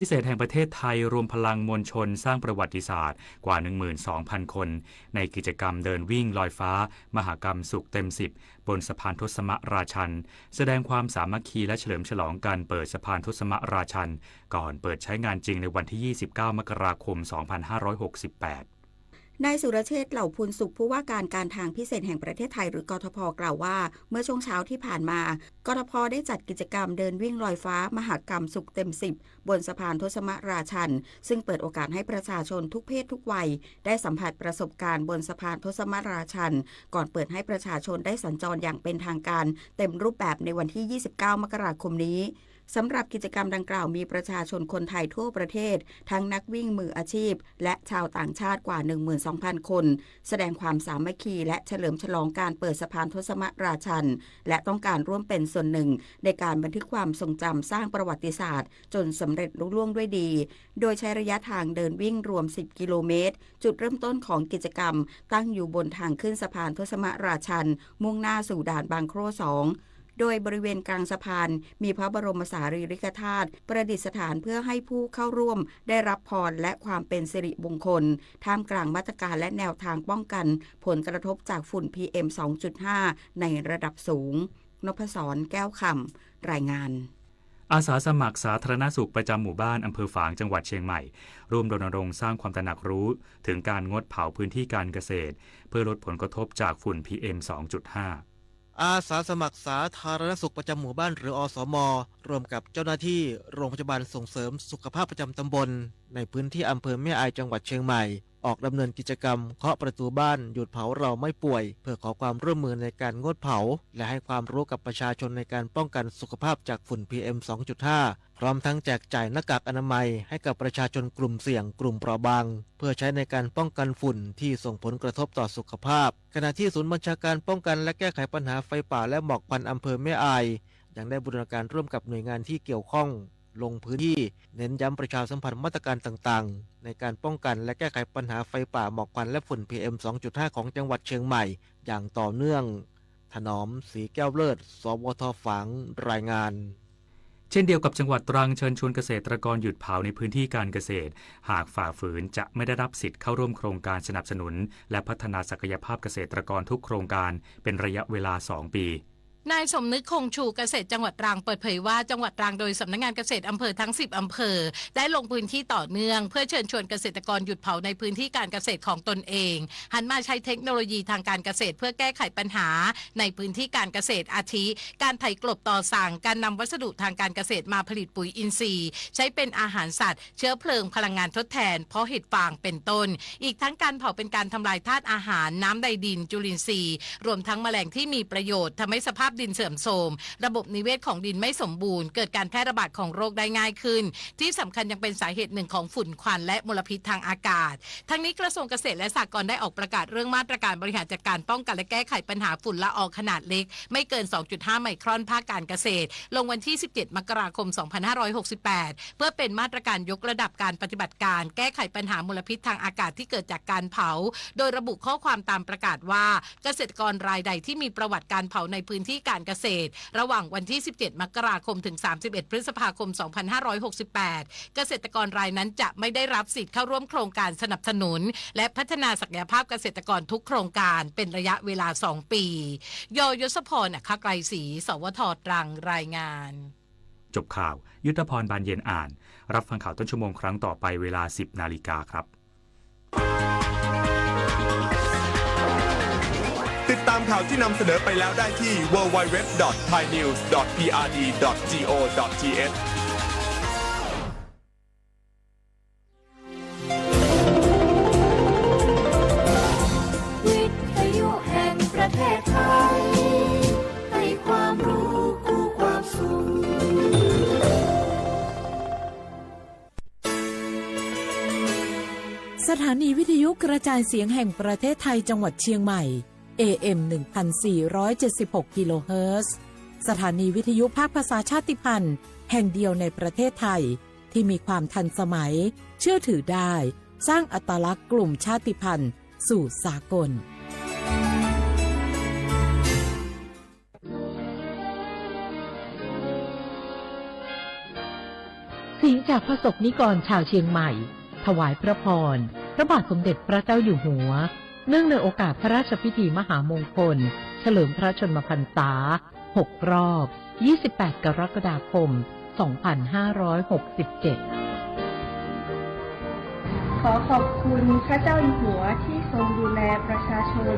พิเศษแห่งประเทศไทยรวมพลังมวลชนสร้างประวัติศาสตร์กว่า หนึ่งหมื่นสองพันคน ในกิจกรรมเดินวิ่งลอยฟ้ามหกรรมสุขเต็มสิบ บนสะพานทศมราชัน แสดงความสามัคคีและเฉลิมฉลองการเปิดสะพานทศมราชัน ก่อนเปิดใช้งานจริงในวันที่ ยี่สิบเก้า มกราคม สองพันห้าร้อยหกสิบแปด นายสุรเชษฐ์ เหล่าภูลสุข ผู้ว่าการการทางพิเศษแห่งประเทศไทย หรือกทพ กล่าวว่า เมื่อช่วงเช้าที่ผ่านมา กทพ ได้จัดกิจกรรมเดินวิ่งลอยฟ้ามหกรรมสุขเต็มสิบ บนสะพานทศมราชัน ซึ่งเปิดโอกาสให้ประชาชนทุกเพศทุกวัย ได้สัมผัสประสบการณ์บนสะพานทศมราชัน ก่อนเปิดให้ประชาชนได้สัญจรอย่างเป็นทางการเต็มรูปแบบในวันที่ ยี่สิบเก้า มกราคมนี้ สำหรับกิจกรรมดังกล่าวมีประชาชนคนไทยทั่วประเทศ ทั้งนักวิ่งมืออาชีพ และชาวต่างชาติกว่า หนึ่งหมื่นสองพันคน แสดงความสามัคคีและเฉลิมฉลองการเปิดสะพานทศมราชัน และต้องการร่วมเป็นส่วนหนึ่งในการบันทึกความทรงจำสร้างประวัติศาสตร์จนสำเร็จลุล่วงด้วยดี โดยใช้ระยะทางเดินวิ่งรวม สิบกิโลเมตร จุดเริ่มต้นของกิจกรรมตั้งอยู่บนทางขึ้นสะพานทศมราชัน มุ่งหน้าสู่ด่านบางโคร่ สอง โดยบริเวณกลางสะพานมีพระบรมสารีริกธาตุประดิษฐานเพื่อให้ผู้เข้าร่วมได้รับพรและความเป็นสิริมงคล ท่ามกลางมาตรการและแนวทางป้องกันผลกระทบจากฝุ่น พีเอ็ม สองจุดห้า ในระดับสูง นพศร แก้วคำ รายงาน อาสาสมัครสาธารณสุขประจำหมู่บ้านอำเภอฝางจังหวัดเชียงใหม่ ร่วมรณรงค์สร้างความตระหนักรู้ถึงการงดเผาพื้นที่การเกษตร เพื่อลดผลกระทบจากฝุ่น พีเอ็ม สองจุดห้า อาสาสมัครสาธารณสุขประจำหมู่บ้านหรือ อสม ร่วมกับเจ้าหน้าที่โรงพยาบาลส่งเสริมสุขภาพประจำตำบล ในพื้นที่อำเภอแม่อายจังหวัดเชียงใหม่ ออกดำเนินกิจกรรมเคาะประตูบ้านหยุดเผาเราไม่ป่วย เพื่อขอความร่วมมือในการงดเผา และให้ความรู้กับประชาชนในการป้องกันสุขภาพจากฝุ่น พีเอ็ม สองจุดห้า พร้อมทั้งแจกจ่ายหน้ากากอนามัยให้กับประชาชนกลุ่มเสี่ยงกลุ่มเปราะบาง เพื่อใช้ในการป้องกันฝุ่นที่ส่งผลกระทบต่อสุขภาพ ขณะที่ศูนย์บัญชาการป้องกันและแก้ไขปัญหาไฟป่าและหมอกควันอำเภอแม่อาย ยังได้บูรณาการร่วมกับหน่วยงานที่เกี่ยวข้อง ลงพื้นที่เน้นย้ำประชาสัมพันธ์มาตรการต่างๆ ในการป้องกันและแก้ไขปัญหาไฟป่าหมอกควันและฝุ่น พีเอ็ม สองจุดห้า ของจังหวัดเชียงใหม่ อย่างต่อเนื่อง ถนอม ศรีแก้วเลิศ สวท ฝาง รายงาน เช่นเดียวกับจังหวัดตรังเชิญชวนเกษตรกรหยุดเผาในพื้นที่การเกษตร หากฝ่าฝืนจะไม่ได้รับสิทธิ์เข้าร่วมโครงการสนับสนุนและพัฒนาศักยภาพเกษตรกรทุกโครงการเป็นระยะเวลาสองปี นายสมนึก คงชู เกษตรจังหวัดตรังเปิดเผยว่า จังหวัดตรังโดยสำนักงานเกษตรอำเภอทั้งสิบอำเภอ ได้ลงพื้นที่ต่อเนื่องเพื่อเชิญชวนเกษตรกรหยุดเผาในพื้นที่การเกษตรของตนเอง หันมาใช้เทคโนโลยีทางการเกษตรเพื่อแก้ไขปัญหาในพื้นที่การเกษตร อาทิ การไถกลบต่อสั่ง การนำวัสดุทางการเกษตรมาผลิตปุ๋ยอินทรีย์ ใช้เป็นอาหารสัตว์ เชื้อเพลิง พลังงานทดแทน เพาะเห็ดฟาง เป็นต้น อีกทั้งการเผาเป็นการทำลายธาตุอาหาร น้ำในดิน จุลินทรีย์ รวมทั้งแมลงที่มีประโยชน์ ทำให้สภาพดินเสื่อมโทรม ระบบนิเวศของดินไม่สมบูรณ์ เกิดการแพร่ระบาดของโรคได้ง่ายขึ้น ที่สำคัญยังเป็นสาเหตุหนึ่งของฝุ่นควันและมลพิษทางอากาศ ทั้งนี้กระทรวงเกษตรและสหกรณ์ได้ออกประกาศเรื่องมาตรการบริหารจัดการป้องกันและแก้ไขปัญหาฝุ่นละอองขนาดเล็ก ไม่เกิน สองจุดห้า ไมครอนภาคการเกษตร ลงวันที่ สิบเจ็ด มกราคม สองพันห้าร้อยหกสิบแปด เพื่อเป็นมาตรการยกระดับการปฏิบัติการแก้ไขปัญหามลพิษทางอากาศที่เกิดจากการเผา โดยระบุข้อความตามประกาศว่า เกษตรกรรายใดที่มีประวัติการเผาในพื้นที่การเกษตร ระหว่างวันที่ สิบเจ็ด มกราคม ถึง สามสิบเอ็ด พฤษภาคม สองพันห้าร้อยหกสิบแปด เกษตรกรรายนั้นจะไม่ได้รับสิทธิ์เข้าร่วมโครงการสนับสนุน และพัฒนาศักยภาพเกษตรกรทุกโครงการเป็นระยะเวลาสองปี ยยศพร อัครไกรศรี สวท ตรัง รายงาน จบข่าว ยุทธพร บานเย็นอ่าน รับฟังข่าวต้นชั่วโมงครั้งต่อไปเวลา สิบนาฬิกาครับ ติดตามข่าวที่นำเสนอไปแล้วได้ที่ ดับเบิลยู ดับเบิลยู ดับเบิลยู ดอท ไทยนิวส์ ดอท พีอาร์ดี ดอท จี โอ ดอท ที เอช วิทยุแห่งประเทศไทย ให้ความรู้คู่ความสุข สถานีวิทยุกระจายเสียงแห่งประเทศไทยจังหวัดเชียงใหม่ เอ เอ็ม หนึ่งพันสี่ร้อยเจ็ดสิบหก กิโลเฮิรตซ์ สถานีวิทยุภาคภาษาชาติพันธุ์แห่งเดียวในประเทศไทย ที่มีความทันสมัย เชื่อถือได้ สร้างอัตลักษณ์กลุ่มชาติพันธุ์สู่สากล สิงห์ จากพระสงฆ์นิกรชาวเชียงใหม่ ถวายพระพร พระบาทสมเด็จพระเจ้าอยู่หัว เนื่องในโอกาสพระราชพิธีมหามงคล เฉลิมพระชนมพรรษา หก รอบ ยี่สิบแปด กรกฎาคม สองพันห้าร้อยหกสิบเจ็ด ขอขอบคุณพระเจ้าอยู่หัวที่ทรงดูแลประชาชน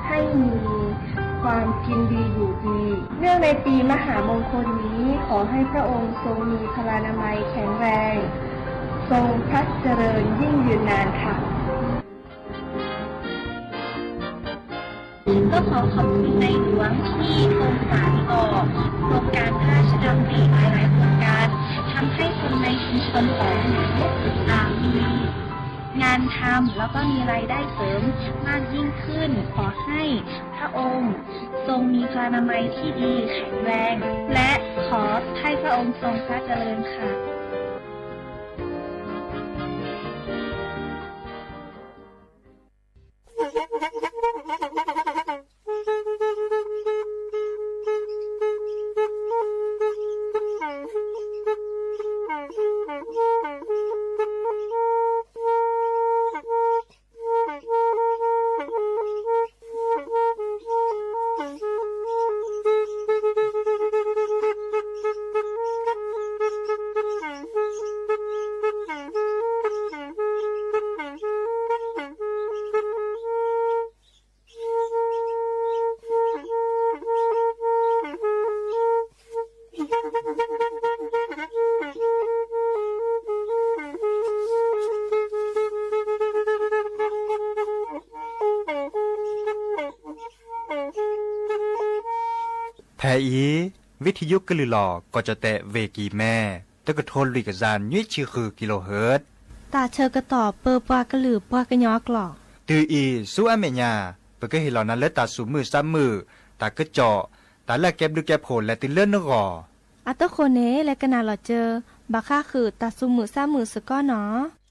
ให้มีความกินดีอยู่ดี เนื่องในปีมหามงคลนี้ ขอให้พระองค์ทรงมีพลานามัยแข็งแรง ทรงพระเจริญยิ่งยืนนานค่ะ ก็ขอขอบคุณในหลวงที่ทรงสานต่อโครงการพระราชดำริหลายๆโครงการ ทำให้คนในชุมชนของหนู อ่า มีงานทำ แล้วก็มีรายได้เสริมมากยิ่งขึ้น ขอให้พระองค์ทรงมีพลานามัยที่ดีแข็งแรง และขอให้พระองค์ทรงพระเจริญค่ะ ဖဲအံၤ ဝံထံယုကလုၢ်လီၤ ကီၢ်ကၠီၣ်တဲၣ် ဝ့ၢ်ကံၢ်မဲ တကထိလွံၢ်ကယၤနွံဆံဃု kilohertz တၢ်ဆၢကတီၢ်ပၢပှၤကလုာ်ပှၤကညီအကျိာ် တုၤအံၤဆူအမဲာ်ညါ ပကဟ့ၣ်လီၤနၤလၢတၢ်သူၣ်မုာ်သးမုာ်, တၢ်ကစီၣ်, တၢ်လၢအကဲဘျုးကဲဖှိၣ်လဲၤတုၤလၢနဂီၢ် အတဃိန့ၣ် လဲၤကနၣ်လီၤစၢၤ ဘၣ်ဃးဃုာ်တၢ်သူၣ်မုာ်သးမုာ်စ့ၢ်ကီးနီၤ. နီၢ်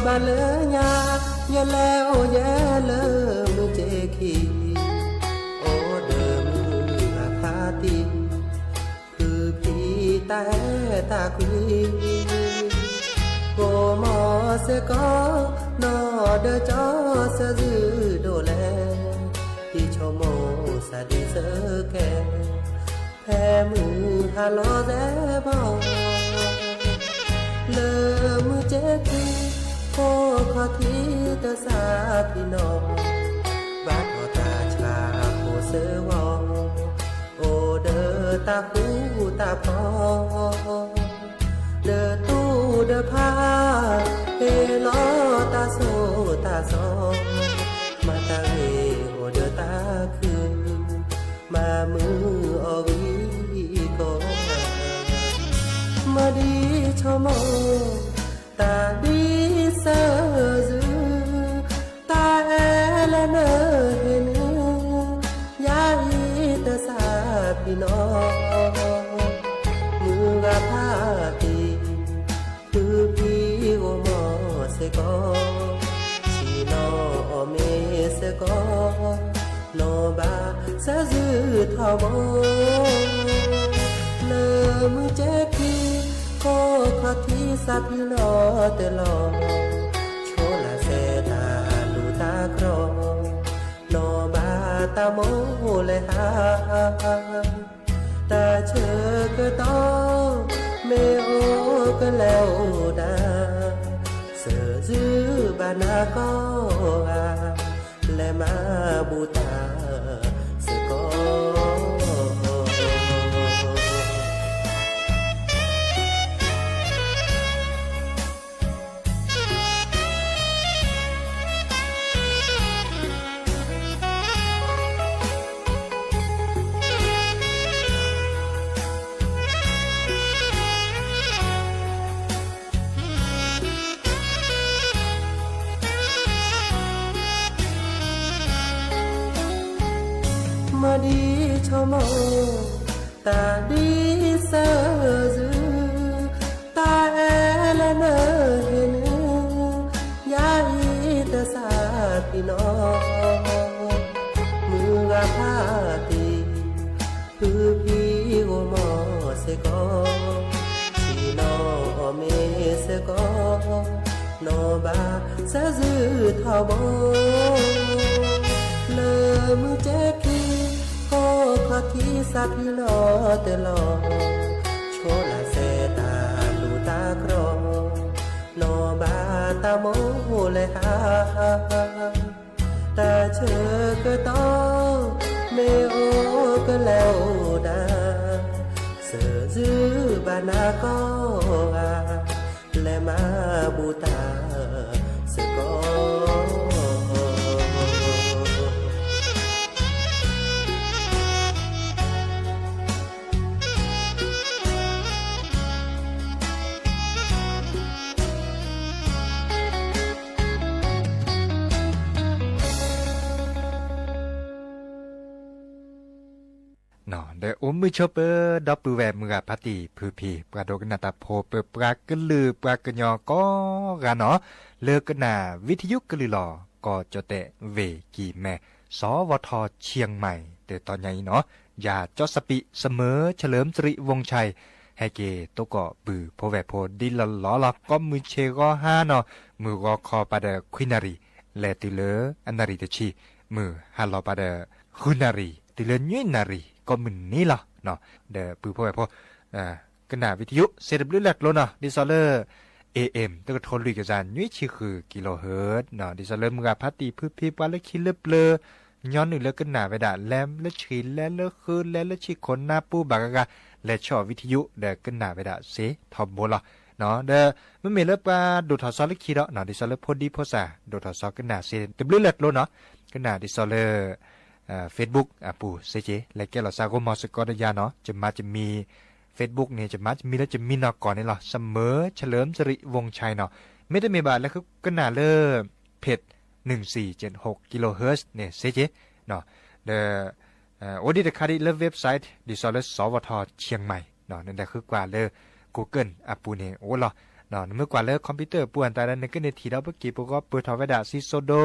ဘၣ်လၢညါ ယလဲၤအိၣ်ယဲလၢမုၢ်စ့ခံ, အိၣ်ဒီးမုၢ်ဂၤဖးတံၢ်, ဖုဖံတၢ်အဲၣ်တၢ်ကွံ, ကိးမီၤစ့ၢ်ကီး နီၢ်ဒီးကၠီဆၢဇုၣ်ဒိၣ်လဲၣ်, ဟံးဆိကမိၣ်စၢ်ဒံးစၢကဲ ဖဲမုၢ်ဟါလီၤစဲဘီ, လၢမုၢ်ကဲခံ, ဖိခီၣ်ထံးတစးဖံးနီၣ်, ဘၣ်ထီၣ်တၢ်ဆါဖိစၢဝီ, အိၣ်ဒီးတၢ်ဃူတၢ်ဖိး ဒီးတူၢ်ဒီးဖး, ဟ့ၣ်လီၤတၢ်ဆိၣ်တၢ်ဆီ, မၤတၢ်ဂ့ၤအိၣ်ဒီးတၢ်ခု, မၤမုာ်အီၤဂံၢ်ကီ, မၤဒ်ဆိကမိၣ်, တၢ်ဒ်စၢၤစု, တၢ်အဲၣ်လၢနဟ့ၣ်န့ၣ်, ယၤအံၤတစးဖံးနီၣ်, မုၢ်ဂၤဖးတံၢ်, ဖုဖံဂီၤမီၤစ့ၢ်ကီး, ဆ့ၣ်နီၤအီၣ်မ့ၤစ့ၢ်ကီး, နီၢ်ဘၣ်စၢ်စုထီဘိ, လၢမုၢ်ကဲခံ, ဖိခီၣ်ထံးစးဖံးလီၤတလီၢ်, ဆိလၢစဲတၢ်လူၢ်တၢ်ကြီ, နီၢ်ဘၣ်တၢ်မိၣ်လဲၤဟး တၢ်ဆၢကတီၢ် မ့ၢ်အိၣ်ကလဲၤအိၣ်ဒၣ်, စၢၤစုဘၣ်နၤကိးဂၤ, လဲၤမၤဘူးတၢ်စ့ၢ်ကီး. မၤဒ်ဆိကမိၣ်, တၢ်ဒ်စၢၤယုၢ်, တၢ်အဲၣ်လၢနဟ့ၣ်နုၢ်, ယၤအံၤတစၢ်ဖံနီၤ, မုၢ်ဂၤဖးတံၢ် ဖုဖံဧိၤမီၢ်စ့ၢ်ကီး, ဆံးနီၤအီၤမ့ၢ်စ့ၢ်ကီး, နီၢ်ဘၣ်စၢၤယုၢ်ထီဘိ, လၢမုၢ်ကဲခံ, ဟီၣ်ခီၣ်ထံးစးဖံလီၤတလီၤ, ဆိလၢစဲတၢ်လူၢ်တၢ်ကြီ, နီၢ်ဘၣ်တၢ်မိၣ်လဲၤဟး တၢ်ဆၢကတီၢ် မ့ၢ်အိၣ်ကလဲၤအိၣ်ဒၣ်, စၢၤယုၢ်ဘၣ်နၤကိးဂၤ, လဲၤမၤဘူၣ်တၢ်စ့ၢ်ကီး. ဒီးအိၣ်မုာ်ဆိပၢၤ ဒီပုၢ်ဝဲၢ်မုၢ်ဂၤဖးတံၢ်ဖုဖံ ပှၤဒိကနၣ်တၢ်ဖိ ပပှၤကလုာ်ပှၤကညီကိးဂၤနီၤ, လၢကနၣ်ဝံထယုကလုာ်လီၤ ကီၢ်ကၠီၣ်တဲၣ် ဝ့ၢ်ကံၢ်မဲ စီၤဝီၤထီၣ်ဆံၣ်မဲၣ် တၢ်တီညါအံၤနီၤ, ယၤကၠီစပံး စမၢၢ် เฉลิมสิริวงศ์ชัย ဟဲက့ၤသကိးပုၢ်ဖိဝဲၢ်ဖိဒ်လီၤလီၤလီၤ ကိးမုၢ်ဆ့ၣ်ဂီၤဟါနီၤ, မုၢ်ဂီၤခီပၤဒီးခွံနၣ်ရံၣ်, လဲၤတုၤလၢအနၣ်ရံၣ်တဆံ, မုၢ်ဟါလီၤပၤဒီး ဃုနၣ်ရံၣ် တုၤလၢနွံနၣ်ရံၣ် ကိးမုၢ်နံၤလီၤ. ဒီးပုၢ်ဖိဝဲၢ်ဖိ ကနၣ်ဝံထယု စ့တဘျုးလၢ်ကျိနီၤ, ဒ်သိးလၢ เอเอ็ม တကထိလွံၢ်ကယၤနွံဆံဃု kilohertz နီၤ, ဒ်သိးလၢမုၢ်ဂၤဖးတံၢ်ဖုဖံ ပှၤလၢခံလၢပျၢၤ ညီနုၢ်လၢကနၣ်ဝဲဒၣ် လဲၤလၢဆှံ လဲၤလၢဃု လဲၤလၢဆံးခိၣ်နါပူၤဘၣ်ဂၤဂၤ လဲၤဆီၣ်ဝံထယု ဒီးကနၣ်ဝဲဒၣ်စ့ထီဘိလီၤ. ဒီးမ့မ့ၢ်လၢပှၤဒိၣ်ထီၣ်စီလၢခံဒီး ဒ်သိးလၢဖိဒံဖိစၢ် ဒိၣ်ထီၣ်စီကနၣ်စ့တဘျုးလၢ်ကျိနီၤ, ကနၣ်ဒ်သိးလၢ Facebook အပူၤစ့က့ၤ လဲၤကဲလီၤစးဂိမီၤစ့ၢ်ကီးဒီးယၤနီၤ, ယမၤယမံၤ Facebook န့ၣ် ယမၤယမံၤလၢယမံၤနီၢ်ကီၢ်န့ၣ်လီၤ, စမၢၢ် เฉลิมสิริวงศ์ชัย နီၤ, မ့တမ့ၢ်ဘၣ်လၢဃုကနၣ်လၢ เพจ หนึ่งสี่เจ็ดหก kilohertz န့ၣ်စ့က့ၤ, ဒီး အိၣ်ဒံးတခါဒံးလၢ website ဒ်သိးလၢ စီၤဝီၤထီၣ်ဆံၣ်မဲၣ် နလဲၤဃုကွၢ်လၢ Google အပူၤန့ၣ်အိၣ်လီၤ. နမ့ၢ်ကွၢ်လၢ computer အပူၤအတၢ်ဒီး နကန့ၢ်ထံၣ်ဒီးပက့ၤပဂီၢ်ပၢၢ်ထီၣ်ဝဲဒၣ်စံၣ်စိဒိ,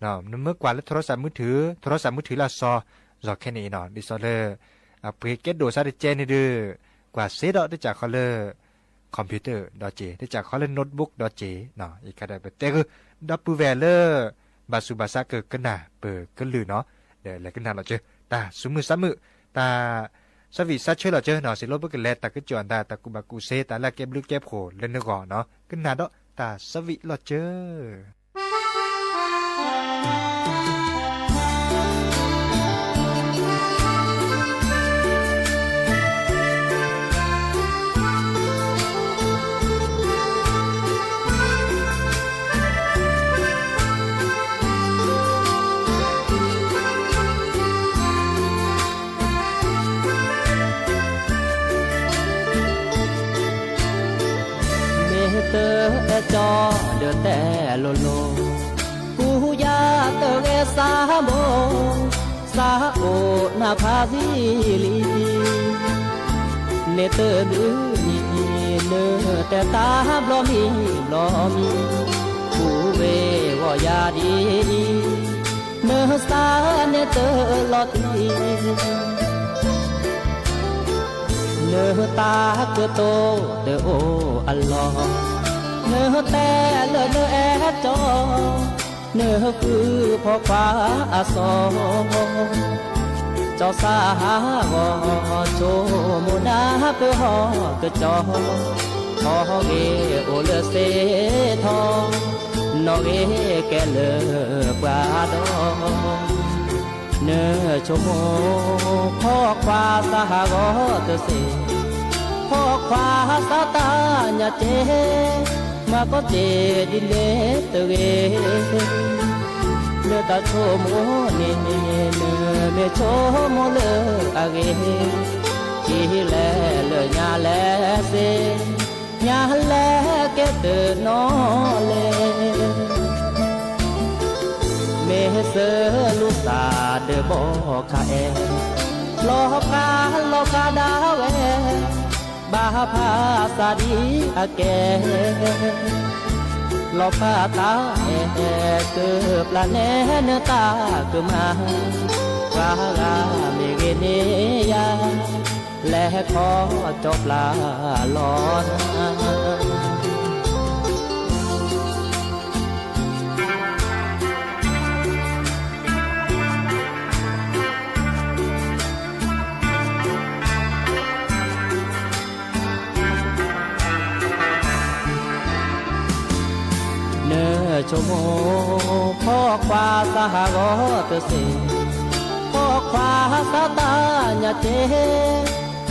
နမ့ၢ်ကွၢ်လၢ โทรศัพท์มือถือ, โทรศัพท์มือถือလၢအစီၤ စီၤခဲန့ၣ်အံၤနီၤ, ဒ်သိးလၢ အပှ့ၤကဲဒိၣ်စးတကဲန့ၣ်ဒီး ကွၢ်စ့ဒီးတကးခီလၢ computer ဒီးက့ၤ, တကးခီလၢ notebook ဒီးက့ၤ, အံၤခါဒီးပတဲဂုာ် ဒီပုၢ်ဝဲၢ်လၢ ဘၣ်ဆူးဘၣ်ဆါကကနၣ်ပကလုၢ်နီၤ, ဒီးလဲၤကနၣ်လီၤစၢၤ တၢ်ဆူမုၢ်ဆါမုၢ်, တၢ်ဆၢဝံၣ်ဆၢဆၢလီၤစၢၤနီၤ, စံးလိပကလဲၤတၢ်ကစီၣ်အတၢ် တၢ်ကူၣ်ဘၣ်ကူၣ်စ့ တၢ်လၢအကဲဘျုးကဲဖှိၣ်လၢနဂီၢ်နီၤ, ကနၣ်ဒီးတၢ်ဆၢဝံၣ်လီၤစၢၤ. မ့ၢ်တအၢၣ်ကၠီဒုးတဲလိၤလိၤ, ကူယၤတဂဲၤစးဘိ, စးအိၣ်နၢ်ဖးဆံလံ, န့ၣ်တဒုနံၤ နတဲတၢ်ဘျီမံၤဘျီမံၤ, ကူဝဲဂီၢ်ယၤဒ်အံၤ, နစးန့ၣ်တလီၤတံၢ် နတၢ်ကတိၤတအိၣ်အလီၢ်, နတဲလၢနအဲၣ်ကၠီ, နဃုဖီၣ်ခွါအစီၤ, ကၠီစၢ်ဟးဂီၤ ဆိကမိၣ်နၢ်ပၢၢ်ဟီၣ်ကၠီ, ထီဂ့ၤအိၣ်လၢစ့ထီ, နီၣ်ဂ့ၤကဲလၢပှၤဒီး နဆိကမိၣ် ဖီၣ်ခွါစၢ်ဟးဂီၤတစ့ၢ်, ဖီၣ်ခွါစၢ်တၢ်ညၣ်က့, မၤကီၢ်စ့ဒ်န့ၣ်တဂ့ၤ, လၢတၢ်ဆိကမိၣ်န့ၣ် နမ့ၢ်ဆိကမိၣ်လၢအဂ့ၤ, ထံၣ်လဲၣ်လၢညါလဲၣ်စ့ ညါလဲၣ်ကဲတနီၤလဲၣ်, မ့ၢ် မ့ၢ်စၢၤလူၤသးဒီးဘီခးအဲၣ်, လီၤဖးလီၤဖးဒၣ်ဝဲ, ဘၣ်ဖးစၢ်ဒ်အကဲ, လီၤဖးသးအဲၣ်ကပျၢ်နဲနတၢ်ကမၣ်, ပှၤဂၤမ့ၢ်ဂ့ၤန့ၢ်ယၤ လဲၤခီကၠီပျၢ်လီၤနၤ. နဆိကမိၣ် ဖီၣ်ခွါသးဟးဂီၤတစ့ၢ်, ဖီၣ်ခွါသးတၢ်ညၣ်တ့,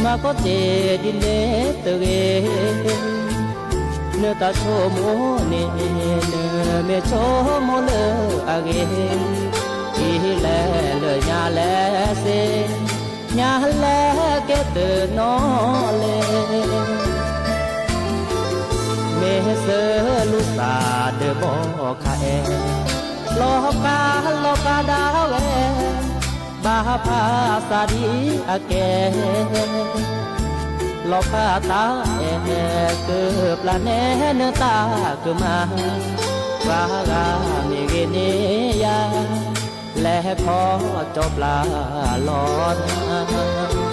မၤကီတ့ၢ်ဒ်န့ၣ်တဂ့ၤ, နတၢ်ဆိကမိၣ်န့ၣ် နမ့ၢ်ဆိကမိၣ်လၢအဂ့ၤ, ဒ်လဲၣ်လၢညါလဲၣ်စ့ၢ်, ညါလဲၣ်ကဲတနီၤလဲၣ်. မ့ၢ်စၢၤလူၤသးဒီးဘီခးအဲၣ်, လီၤဖးလီၤဖးဒၣ်ဝဲ, ဘၣ်ဖးစၢ်ဒ်အကဲ, လီၤဖးသးအဲၣ်ကပျၢ်နဲနတၢ်ကမၣ်, ပှၤဂၤမ့ၢ်ဂ့ၤန့ၢ်ယၤ လဲၤခီကၠီပျၢ်လီၤနၤ.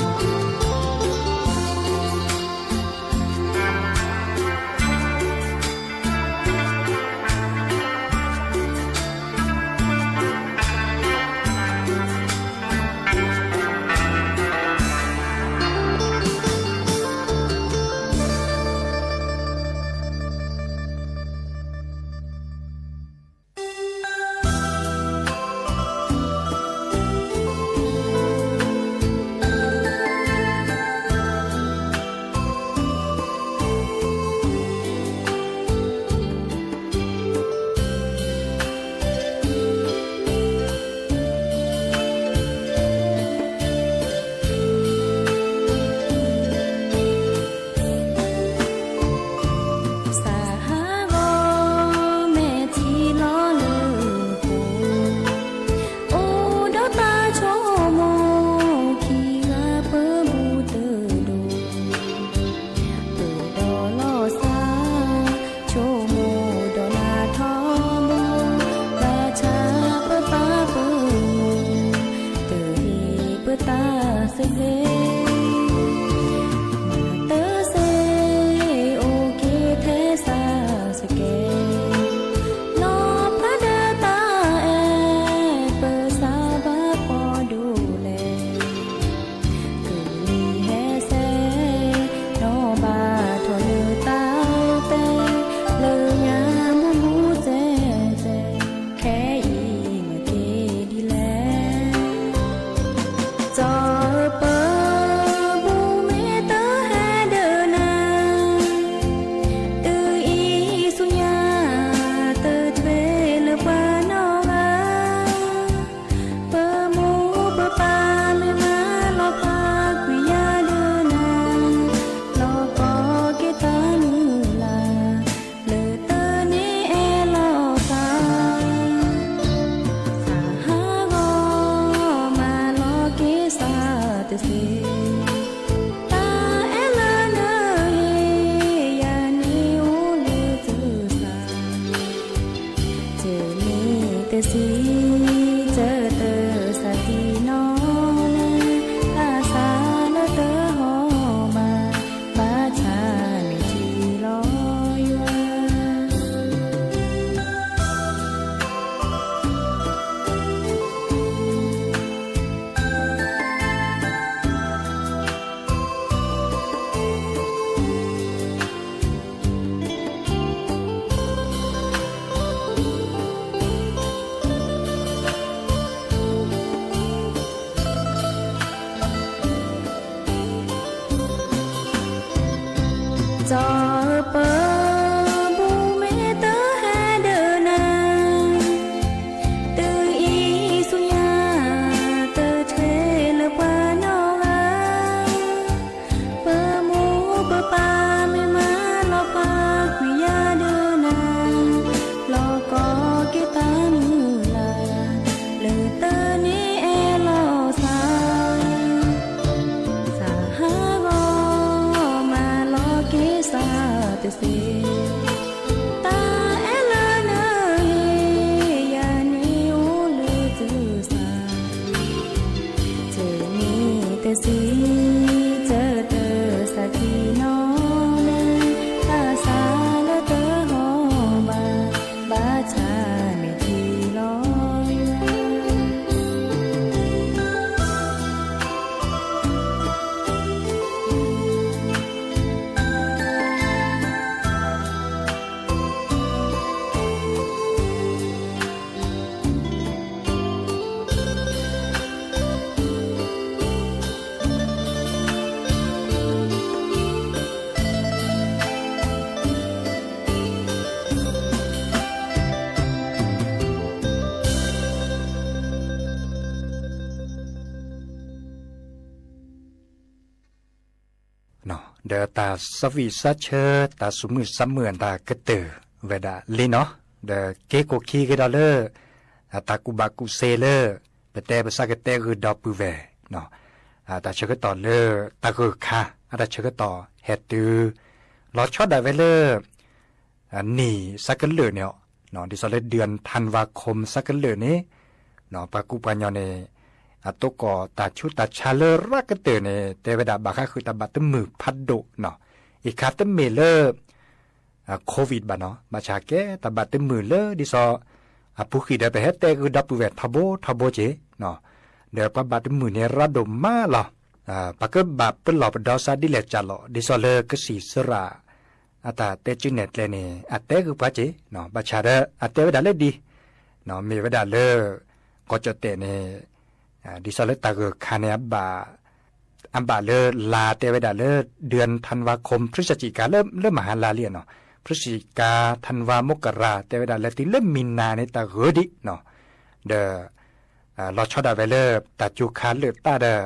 စးဟးဂီၤမဲာ်ထံလီၤလၢပူၤ, အိၣ်ဒီးတၢ်ဆိကမိၣ်ခံဂၤပၢမူတဒိၣ်, ပၢဒီးလီၤစၢ် ဆိကမိၣ်ဒီးနၤထီဘိ, ဘၣ်ဆၣ်ပပၢ်ပမိၢ် တဟ့ၣ်ပတၢ်စံးဘျုး တစ့ၢ်အိၣ်က့ၤထဲစၢ်စကဲး, လီၤဖးဒီးတၢ်အဲၣ်ပစၢ်ဘၣ်ပီဒိၣ်လဲၣ်. ကလံၤဟဲစဲး နီၢ်ဘၣ်ထီၣ်လၢတၢ်တဲ လၢညါမူမူစဲးစဲး ခဲအံၤမ့ၢ်က့ၤဒ်လဲၣ်. စီၤပၢ ဘူးမ့ၢ်တဟဲဒၢနၤ, တုၤအံၤဆူညါ တထွဲလၢပှၤနီၢ်ဂၤ ပမိၢ်ပပၢ်မ့ၢ်မၤလီၤဖးကွံာ်ယၤဒၢနၤ, လီၤကီက့ၤတၢ်မုၢ်လၢ် လၢတၢ်န့ၣ်အဲၣ်လီၤသး, သးဟးဂီၤမၤလီၤက့ၤစၢ်တစ့ၢ်, တၢ်အဲၣ်လၢနဟ့ၣ်ယၤန့ၣ်အိၣ်လၢသုစၢ် တမ့ၢ်တစံး တတစးထံနီၤလၢ်, ဘၣ်ဆၣ်လၢတဟီၣ်မး ဘၣ်ဆၣ်မ့ၢ်ထံလီၤယွၤ စီၤပၢ ဘူးမ့ၢ်တဟဲဒၢနၤ, တုၤအံၤဆူညါ တထွဲလၢပှၤနီၢ်ဂၤ ပမိၢ်ပပၢ်မ့ၢ်မၤလီၤဖးကွံာ်ယၤဒၢနၤ, လီၤကီက့ၤတၢ်မုၢ်လၢ် ဒီးတၢ်စီဝံၣ်စီဆၢ တၢ်စူးမုၢ်စးမုာ်အတၢ်ကတၢၢ်ဝဲဒၣ်လံနီၤ, ဒီးက့ၤကိးခံက့ၤဒီးလၢ တၢ်ကူၣ်ဘၣ်ကူၣ်သ့လၢ ပတဲပဆၢကတဲဂုာ်ဒီပုၢ်ဝဲၢ် တၢ်ဆၢကတီၢ်လၢတၢ်ဂၢၢ်ခါ အတၢ်ဆၢကတီၢ်ဟဲတုၤ လီၤဆီဒၣ်ဝဲလၢ နံၣ်ဆၢကလၢာ်န့ၣ် ဒ်သိးလၢ เดือนธันวาคม ဆၢကလၢာ်န့ၣ် ပှၤကူပှၤညီန့ၣ် အတိကီၢ်တၢ်ဆူးတၢ်ဆါလၢရၢကတၢၢ်န့ၣ် တဲဝဲဒၣ်ဘၣ်ဃးဃုာ်တၢ်ဘၣ်တမုာ်ဖးဒိၣ်နီၤ, အံၤခါတမ့ၢ်လၢ COVID ဘၣ်နီၤ, ဘၣ်ဆၣ်ကဲတၢ်ဘၣ်တမုာ်လၢဒ်သိး အပူၤဃံၢ်ဒီးပဟဲတဲဂုာ်ဒီပုၢ်ဝဲၢ်ထီဘိထီဘိက့ၤ ဒီးပှၤဘၣ်တမုာ်န့ၣ်ရၢဒိၣ်မးလီၤ. ပကဘၣ်ပလီၢ်ပဒီစါဒ်လဲၣ်ကၢ်လီၤ ဒ်သိးလၢကစံၣ်စရၣ် အတၢ်တဲစုနဲၣ်ကျဲန့ၣ် အတဲဂုာ်ပှၤက့ၤ, ဘၣ်ဆၣ်ဒီးအတဲဝဲဒၣ်လၢဒ် မ့ၢ်ဝဲဒၣ်လၢ ကီၢ်ကၠီၣ်တဲၣ်န့ၣ် ဒ်သိးလၢတၢ်ဂၢၢ်ခါန့ၣ် အဘၣ်လၢလါတဲဝဲဒၣ်လၢ เดือนธันวาคม พฤศจิกา လၢမဟါလါလံနီၤ, พฤศจิกา ธันวา มกรา တဲဝဲဒၣ်လၢတုၤလၢမံနၤန့ၣ် တၢ်ဂၢၢ်ဒံးနီၤ, ဒီး လီၤဆီဒၣ်ဝဲလၢ တၢ်စူၤခါလၢာ်တၢ်ဒီး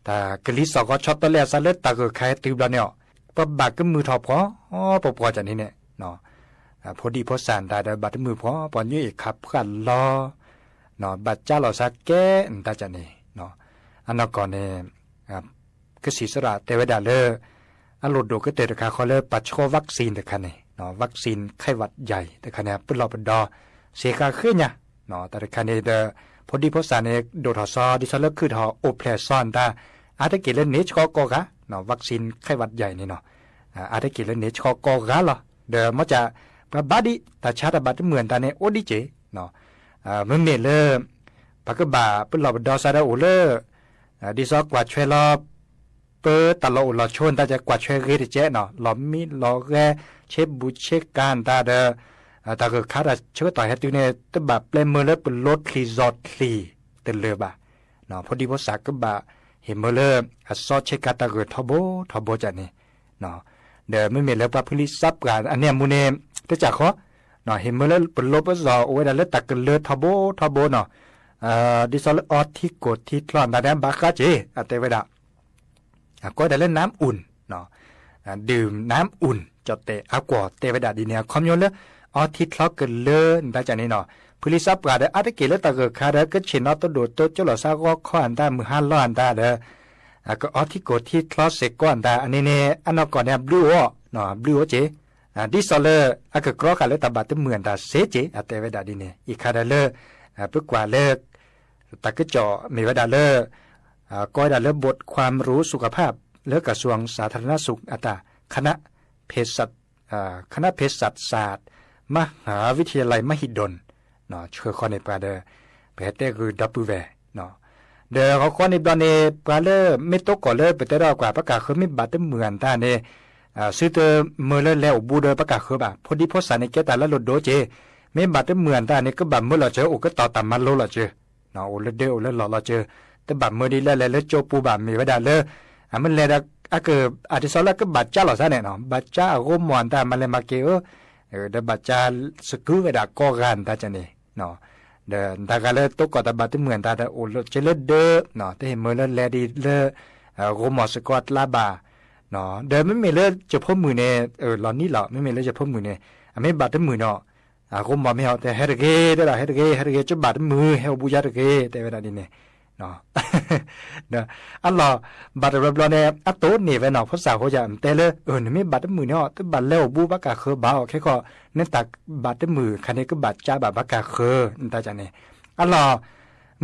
တၢ်ကလံၤစိးကီဆီတလဲအသးလၢတၢ်ဂၢၢ်ခါဟဲတုၤဘျီန့ၣ်အီၤ, ပှၤဘၣ်ကမုာ်ထီၣ်ပှီၤပှီၤပှီၤကန့ၣ်န့ၣ် ဖိဒံဖိသၣ်တၢ်ဒီးဘၣ်တမုာ်ပှီၤပှီၤ ညွံအံၤခးဖှၣ်လီၤ, ဘၣ်ကၢလီၤသးကဲနတၢ်ကန့ၣ်, အနီၢ်ကီၢ်န့ၣ် ကစံၣ်စရၣ်တဲဝဲဒၣ်လၢ အလိၣ်ဒိၣ်ကတၢၢ်တခါဃီလၢပှၤဆှီ vaccine တခါန့ၣ်, vaccine ไข้หวัดใหญ่ တခါန့ၣ် ပလီၢ်ပဒီ စ့ဃာ်ဃ့ညါ, တၢ်တခါန့ၣ်ဒီး ဖိဒံဖိသၣ်န့ၣ် ဒိၣ်ထီၣ်စီ ဒ်သိးလၢခုၣ်ထီၣ်အိၣ်ဖျဲၣ်စီအတၢ် အါတက့ၢ်လၢန့ၣ်ဆှီကိးဂၤ, vaccine ไข้หวัดใหญ่ န့ၣ်နီၤ, အါတက့ၢ်လၢန့ၣ်ဆှီကိးဂၤလီၤ, ဒီးမ့ၢ်က ပှၤဘၣ်ဒံး တၢ်ဆါတၢ်ဘၣ်တမုာ်အတၢ်န့ၣ် အိၣ်ဒံးက့ၤ, မ့မ့ၢ်လၢ ပကဘၣ်ပလီၢ်ပဒီစါဒီးအိၣ်လၢ ဒ်သိးကွၢ်ဆွဲလီၤ ပတၢ်လီၢ်အိၣ်လီၤဆိတၢ် ကွၢ်ဆွဲဂ့ၤတကဲးနီၤ, လီၤမံလီၤဂဲ ဆ့ဘူးဆ့ကၤတၢ်ဒီး တၢ်ဂၢၢ်ခါတၢ်ဆၢကတီၢ်ဟဲတုၤန့ၣ် တဘၣ်ပျဲမၢလၢပလိချံၣ်စီချံၣ်တလၢာ်ဘၣ်, ဖိဒံဖိသၣ်ကဘၣ်ဟ့ၣ်မၢလၢ အစီဆ့ကၤတၢ်ဂၢၢ်ထီဘိထီဘိကန့ၣ်, ဒီးမ့မ့ၢ်လၢပှၤဖုလံစးပှၢ်အန့ၣ်အမူန့ၣ် တကးဃီ ဟ့ၣ်မၢလၢပလိပစီၣ်အိၣ်ဝဲဒၣ်လၢတၢ်ကလၢထီဘိထီဘိနီၤ, ဒ်သိးလၢအီထံကိၢ်ထံချီအတၢ်န့ၣ် ဘၣ်ဃးက့ၤ အတဲဝဲဒၣ် ကိးဝဲဒၣ်လၢ น้ำอุ่น ดื่มน้ำอุ่น ကၠီၣ်တဲၣ်အါကွီၢ်တဲဝဲဒၣ်ဒ်န့ၣ် အခီပညီလၢ အီထံချီကလၢနတၢ်ကန့ၣ်နီၤ, ဖုလံစးပှၢ်ဒီးအါတက့ၢ်လၢတၢ်ဂၢၢ်ခါဒီး ကဆ့ၣ်နီၤတဒိၣ်တိကၠိလီၤသးဂီၤခီအတၢ် မုၢ်ဟါလီၤအတၢ်ဒီး ကအီထံကိၢ်ထံချီစ့ၢ်ကီးအတၢ် အန့ၣ်န့ၣ် အနီၢ်ကီၢ်န့ၣ် အဘျုးအိၣ် ဘျုးအိၣ်က့ၤ ဒ်သိးလၢ အကကြီဃာ်လၢတၢ်ဘၣ်တမုာ်အတၢ်စ့က့ၤ အတဲဝဲဒၣ်ဒ်န့ၣ် အံၤခါဒီးလၢ ပကွၢ်လၢ တၢ်ကစီၣ်မ့ၢ်ဝဲဒၣ်လၢ ကိးဝဲဒၣ်လၢ บทความรู้สุขภาพ လၢ กระทรวงสาธารณสุข အတၢ် คณะเภสัช คณะเภสัชศาสตร์ มหาวิทยาลัยมหิดล ဆှၢဃီန့ၢ်ပှၤဒီး ပဟဲတဲဂုာ်ဒီပုၢ်ဝဲၢ် ဒီးဟီဃီန့ၣ်ဘျီန့ၣ် ပှၤလၢမ့ၢ်တိကီၢ်လၢပတဲထီၣ်ကွၢ် ဘၣ်ကၢ်ဃၢမ့ၢ်ဘၣ်တမုာ်အတၢ်န့ၣ် သုတမၢလၢလဲၤအိၣ်ဘူးဒီးဘၣ်ကၢ်ဃၢဘၣ်. ဖိဒံဖိသၣ်န့ၣ် ကဲတၢ်လၢလိၣ်ဒိက့ၤ, မ့ၢ်ဘၣ်တမုာ်အတၢ်န့ၣ် ကဘၣ်မၢလီၤစၢၤ အိၣ်ကတီၤတၢ်မၤလိလီၤစၢၤ, အိၣ်လၢဒၢအိၣ်လၢလီၢ်လီၤစၢၤ, တဘၣ်မၢဒ်လၢလဲၤလၢကၠိပူၤဘၣ် မ့ၢ်ဝဲဒၣ်လၢ အမ့ၢ်လဲၤဒီး အက အဒ်သိးလၢကဘၣ်ကၢလီၤသးန့ၣ် ဘၣ်ကၢအဂီၢ်မီၢ်အတၢ်မၤလဲၤမၤက့ၤဧၢ, ဒီးဘၣ်ကၢစကုဝဲဒၣ်ကိးဂၤအတၢ်ကန့ၣ် ဒီးတၢ်ဂၤလၢတိကီၢ်တၢ်ဘၣ်တမုာ်အတၢ်ဒီး အိၣ်လၢကၠိလၢဒၢ တဟ့ၣ်မၢလၢလဲၤဒ်လၢ ဂီၢ်မီၢ်စ့ၢ်ကီးအကျါဘၣ်, ဒီးမ့မ့ၢ်လၢယဖိမုၣ်န့ၣ် လီၤနံၣ်လီၤ မ့မ့ၢ်လၢယဖိမုၣ်န့ၣ် အမ့ၢ်ဘၣ်တမုာ်ဒီး ဂီၢ်မီၢ်မ့ၢ်အီၤတဲ ဟဲတဂ့ၤ တဲဒၣ် ဟဲတဂ့ၤ ဟဲတဂ့ၤ ကဘၣ်တမုာ် ဟဲအိၣ်ဘူးယၤတဂ့ၤ တဲဝဲဒၣ်ဒ်န့ၣ် အလီၢ် ဘၣ်တဘျီဘျီန့ၣ် အတိၢ်န့ၢ်ဝဲနီၤ ဖိသၣ်ဃိ ယမ့ၢ်တဲလၢ နမ့ၢ်ဘၣ်တမုာ်န့ၣ်အီၤ တဘၣ်လဲၤအိၣ်ဘူးဘၣ်ကၢ်ဃၢဘၣ်အီၤ ခဲခီ နတၢ်ဘၣ်တမုာ်ခါန့ၣ် ကဘၣ်ကၢဘၣ်ဘၣ်ကၢ်ဃၢ နတၢ်ကန့ၣ် အလီၢ်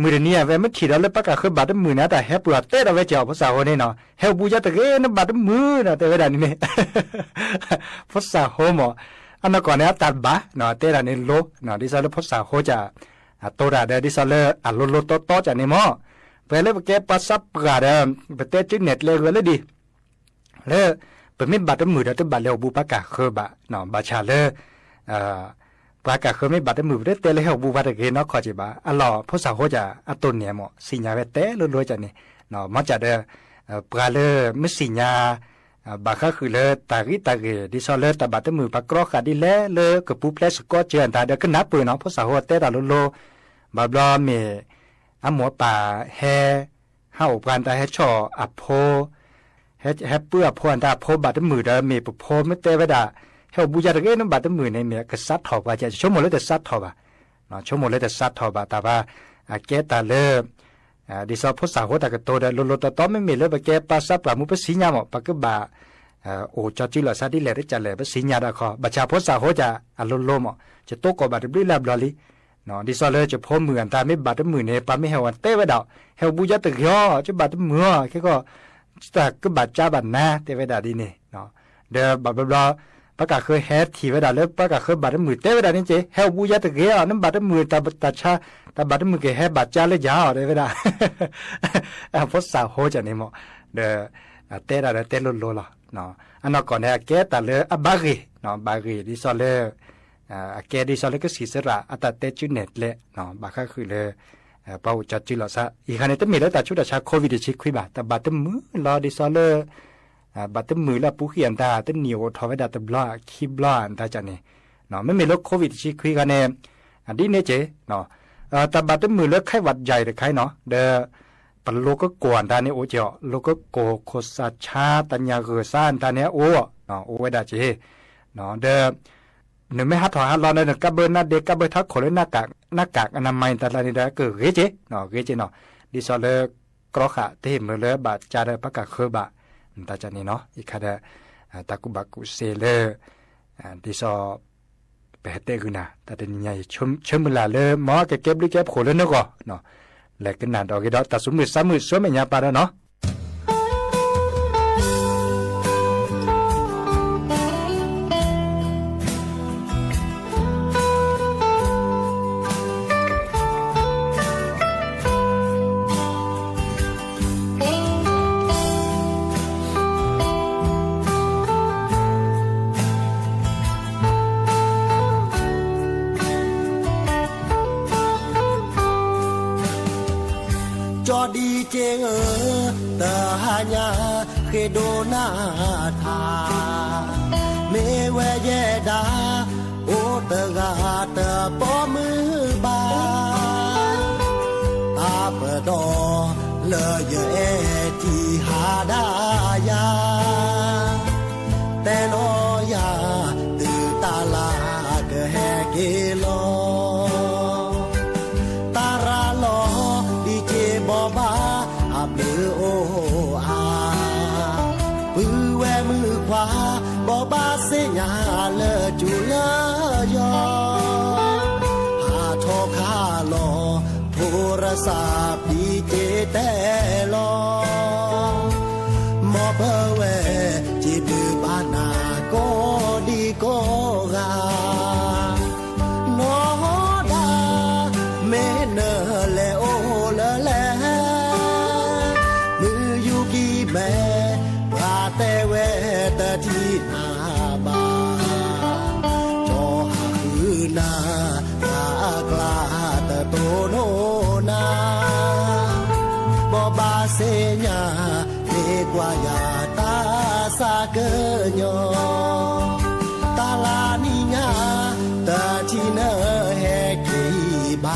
မုၢ်တနံၤအဝဲ မ့ၢ်ထံၣ်ဒီးလၢဘၣ်ကၢ်ဃၢဘၣ်တမုာ်န့ၣ် အတၢ်ဟဲပှ့ၤအီၤတဲဒီးဝဲက့ၤအီၤ ဖိသၣ်ဃိန့ၣ်နီၤ ဟဲအိၣ်ဘူးယၤတဂ့ၤ နဘၣ်တမုာ်ဒီး တဲဝဲဒၣ်န့ၣ်န့ၣ် ဖိသၣ်ဃိမး အနီၢ်ကီၢ်န့ၣ် အတၢ်ဘၣ် တဲဒၣ်န့ၣ်လိ ဒ်သိးလၢဖိသၣ်ဃိက အတိၢ်တၢ်ဒီး ဒ်သိးလၢအလိၤလိၤတီတီကန့ၣ်မး ပှၤလၢပကဲပှၤသးပှၢ်ဒီး ပတဲစုနဲၣ်ကျဲဂ့ၤလၢဒ် လၢ ပမ့ၢ်ဘၣ်တမုာ်ဒီး တဘၣ်လဲၤအိၣ်ဘူးပှၤကၢ်ဃၢဘၣ် ဘၣ်ဆၣ်လၢ ပှၤကၢ်ဃၢမ့ၢ်ဘၣ်တမုာ် ပတတဲလၢဟဲအိၣ်ဘူးပှၤတဂ့ၤနီတခီၣ်က့ၤဘၣ် အလီၢ်ဖိသၣ်ဃိက အတိၢ်န့ၢ်မး သ့ၣ်ညါဝဲတဲလိၤလိၤကန့ၣ် မ့ၢ်ကဒီး ပှၤလၢမ့ၢ်သ့ၣ်ညါ ဘၣ်ဃးဃုာ်လၢတၢ်ဂံၢ်တၢ်ဂ့ၤ ဒ်သိးလၢတၢ်ဘၣ်တမုာ် ပှၤကြီဃာ်ဒ်လဲၣ်လၢကပူၤဖျဲးစ့ၢ်ကီးစၢၤအတၢ်ဒီးကနၢ်ပၢၢ်နီၤ ဖိသၣ်ဃိတဲတၢ်လိၤလိၤ ဘၣ်ဘျီမ့ၢ် အမိၢ်အပၢ်ဟဲ ဟးအိၣ်ပှၤတၢ်ဟဲဆီၣ်အဖိ ဟဲပုၢ်အဖိအတၢ်အဖိဘၣ်တမုာ်ဒီး မ့ၢ်ပဖိမ့ၢ်တဲဝဲဒၣ် ဟဲအိၣ်ဘူးယါတဂ့ၤ နဘၣ်တမုာ်န့ၣ် မ့ၢ်ကစးထီၣ်ပှၤက ဆိကမိၣ်လၢတစးထီၣ်ဘၣ်, ဆိကမိၣ်လၢတစးထီၣ်ဘၣ် တၢ်ဘၣ် အကဲတၢ်လၢ ဒ်သိးဖိသၣ်ဟိတၢ်ကတိၤဒီး လိၤလိၤတီတီ မ့မ့ၢ်လၢပကဲပှၤသးပှၢ်မူ ပသ့ၣ်ညါမး ပကဘၣ် အိၣ်ကၠီစုလီၤသးဒ်လဲၣ်တကလဲၣ် ပသ့ၣ်ညါဒၣ်ခီ ဘၣ်ဆၣ်ဖိသၣ်ဟိတၢ်အလိၤလိၤမး ယတိၢ်ကီၢ်ဘၣ်တဘျုးလၢ်ဘျီလံ ဒ်သိးလၢယဖိမုၣ်အတၢ်မ့ၢ်ဘၣ်တမုာ်န့ၣ် ပှၤမ့ၢ်ဟဲဝဲတဲဝဲဒၣ် ဟဲအိၣ်ဘူးယါတဂ့ၤအီၤ ကဘၣ်တမုာ်အီၤ ခဲကီၢ် တၢ်ကဘၣ်ကၠါဘၣ်နၤ တဲဝဲဒၣ်ဒ်န့ၣ် ဒီးဘၣ်ဘျီဘျီ ပှၤကၢ်ဃၢဟဲထံၣ်ဝဲဒၣ်လၢ ပှၤကၢ်ဃၢဘၣ်တမုာ်တဲဝဲဒၣ်န့ၣ်က့ ဟဲအိၣ်ဘူးယါတဂ့ၤအီၤ နဘၣ်တမုာ်တၢ်တၢ်ဆါ တၢ်ဘၣ်တမုာ်က့ၤဟဲဘၣ်ကၠါလၢယၤအီၤ တဲဝဲဒၣ် ဖိသၣ်ဟိကန့ၣ်မး ဒီး တဲဒၣ်ဒီးတဲလိၤလိၤလီၤ အနီၢ်ကီၢ်န့ၣ် အကဲတၢ်လၢအဘၣ်ဂ့ၤ ဘၣ်ဂ့ၤဒ်သိးလၢ အကဲဒ်သိးလၢကစံၣ်စရၣ်အတၢ်တဲစုနဲၣ်ကျဲ ဘၣ်ဃးဃုာ်လၢ ပှၤအိၣ်ကၠီစုလီၤသး အံၤခါန့ၣ် တမ့ၢ်လၢတၢ်ဆူးတၢ်ဆါ COVID တဆံခွံဘၣ် တၢ်ဘၣ်တမုာ်လီၤဒ်သိးလၢ ဘၣ်တမုာ်လၢအပူၤကွံာ်အတၢ် တနံၣ်အိၣ်ထီၣ်ဝဲဒၣ်တဘျီခံဘျီအတၢ်ကန့ၣ် မ့မ့ၢ်လၢ COVID တဆံခွံခါန့ၣ် ဒ်န့ၣ်က့ တၢ်ဘၣ်တမုာ်လၢ ไข้หวัดใหญ่ တခါအံၤနီၤ ဒီး ပလိကကွီၢ်အတၢ်န့ၣ်အိၣ်က့ၤအီၤ လိကကွီၢ်ခိၣ်သၣ်ဆါ တၢ်ညၣ်ဂၢၢ်သါအတၢ်န့ၣ်အိၣ် အိၣ်ဝဲဒၣ်က့ၤ ဒီး နမ့ၢ်ဟးထီၣ်ဟးလီၤဒီး နကးဘၢနါဒ့ ကးဘၢထးခိၣ်လၢ หน้ากากอนามัย တၢ်လၢန့ၣ်ဒီး ကဂ့ၤက့ၤ ဂ့ၤက့ၤနီၤ ဒ်သိးလၢ ကြီဃာ်တဟ့ၣ်မုာ်လၢဘၣ်ကၠါဒီးပှၤကၢ်ဃၢဘၣ် တၢ်ကန့ၣ်နီၤ အံၤခါဒီး တၢ်ကူၣ်ဘၣ်ကူၣ်သ့လၢ ဒ်သိး ပဟဲတဲဂုာ်နၤ တၢ်တနံၤညါအံၤ ဆၢမုၢ်လၢ်လၢ မ်ကကဲဘျုးကဲဖှိၣ်လၢနဂီၢ် လဲၤကနၣ်ဒီးဂ့ၤဒီး တၢ်သူၣ်မုာ်သးမုာ် ဆူမဲာ်ညါပၢ်ဒီးနီၤ ကၠီဒံက့ဧၢ, တဟါညါဃ့ဒိးနၤထါ, မ့ၢ်ဝဲယဲဒၣ် အိၣ်တဂၤတပိာ်မုၢ်ဘၣ်, တၢ်ပဒီလၢယအဲၣ်ထံၣ်ဟါဒၣ်ယၤ, တဲနီၢ်ယၤ တုၤတၢ်လၢကဟဲက့ၤလီၤ. တၢ်ရၤလီၤဒံးက့ဘိးဘၣ်အဘျုးအိၣ်အါ, ပုၢ်ဝဲၢ်မုၣ်ခွါ ဘိးဘၣ်သ့ၣ်ညါလၢကၠူလၢယီၤ, ဟးထီၣ်ခးလီၤ ထိရစၢ်ပံက့တဲလီၤ, မ်ပဝဲက့ၤဒုးဘၣ်နၤကိးဒံကိးဂၤ နီၢ်ဒၣ် မ့ၢ်နလဲၤအိၣ်လၢလဲၣ်, မုၢ်ယူၤကံၤမဲ ပှၤတဲဝဲတထံၣ်နၤဘၣ်, ကၠီဟးဃုနၤ တၢ်အကျါတတိၢ်နီၢ်နၤ, ဘိးဘၣ်သ့ၣ်ညါ မ့ၢ်ကွၢ်ယၤတၢ်သးကညီၤ, တၢ်လၢနံၤညါ တထံၣ်နဟဲက့ၤဘၣ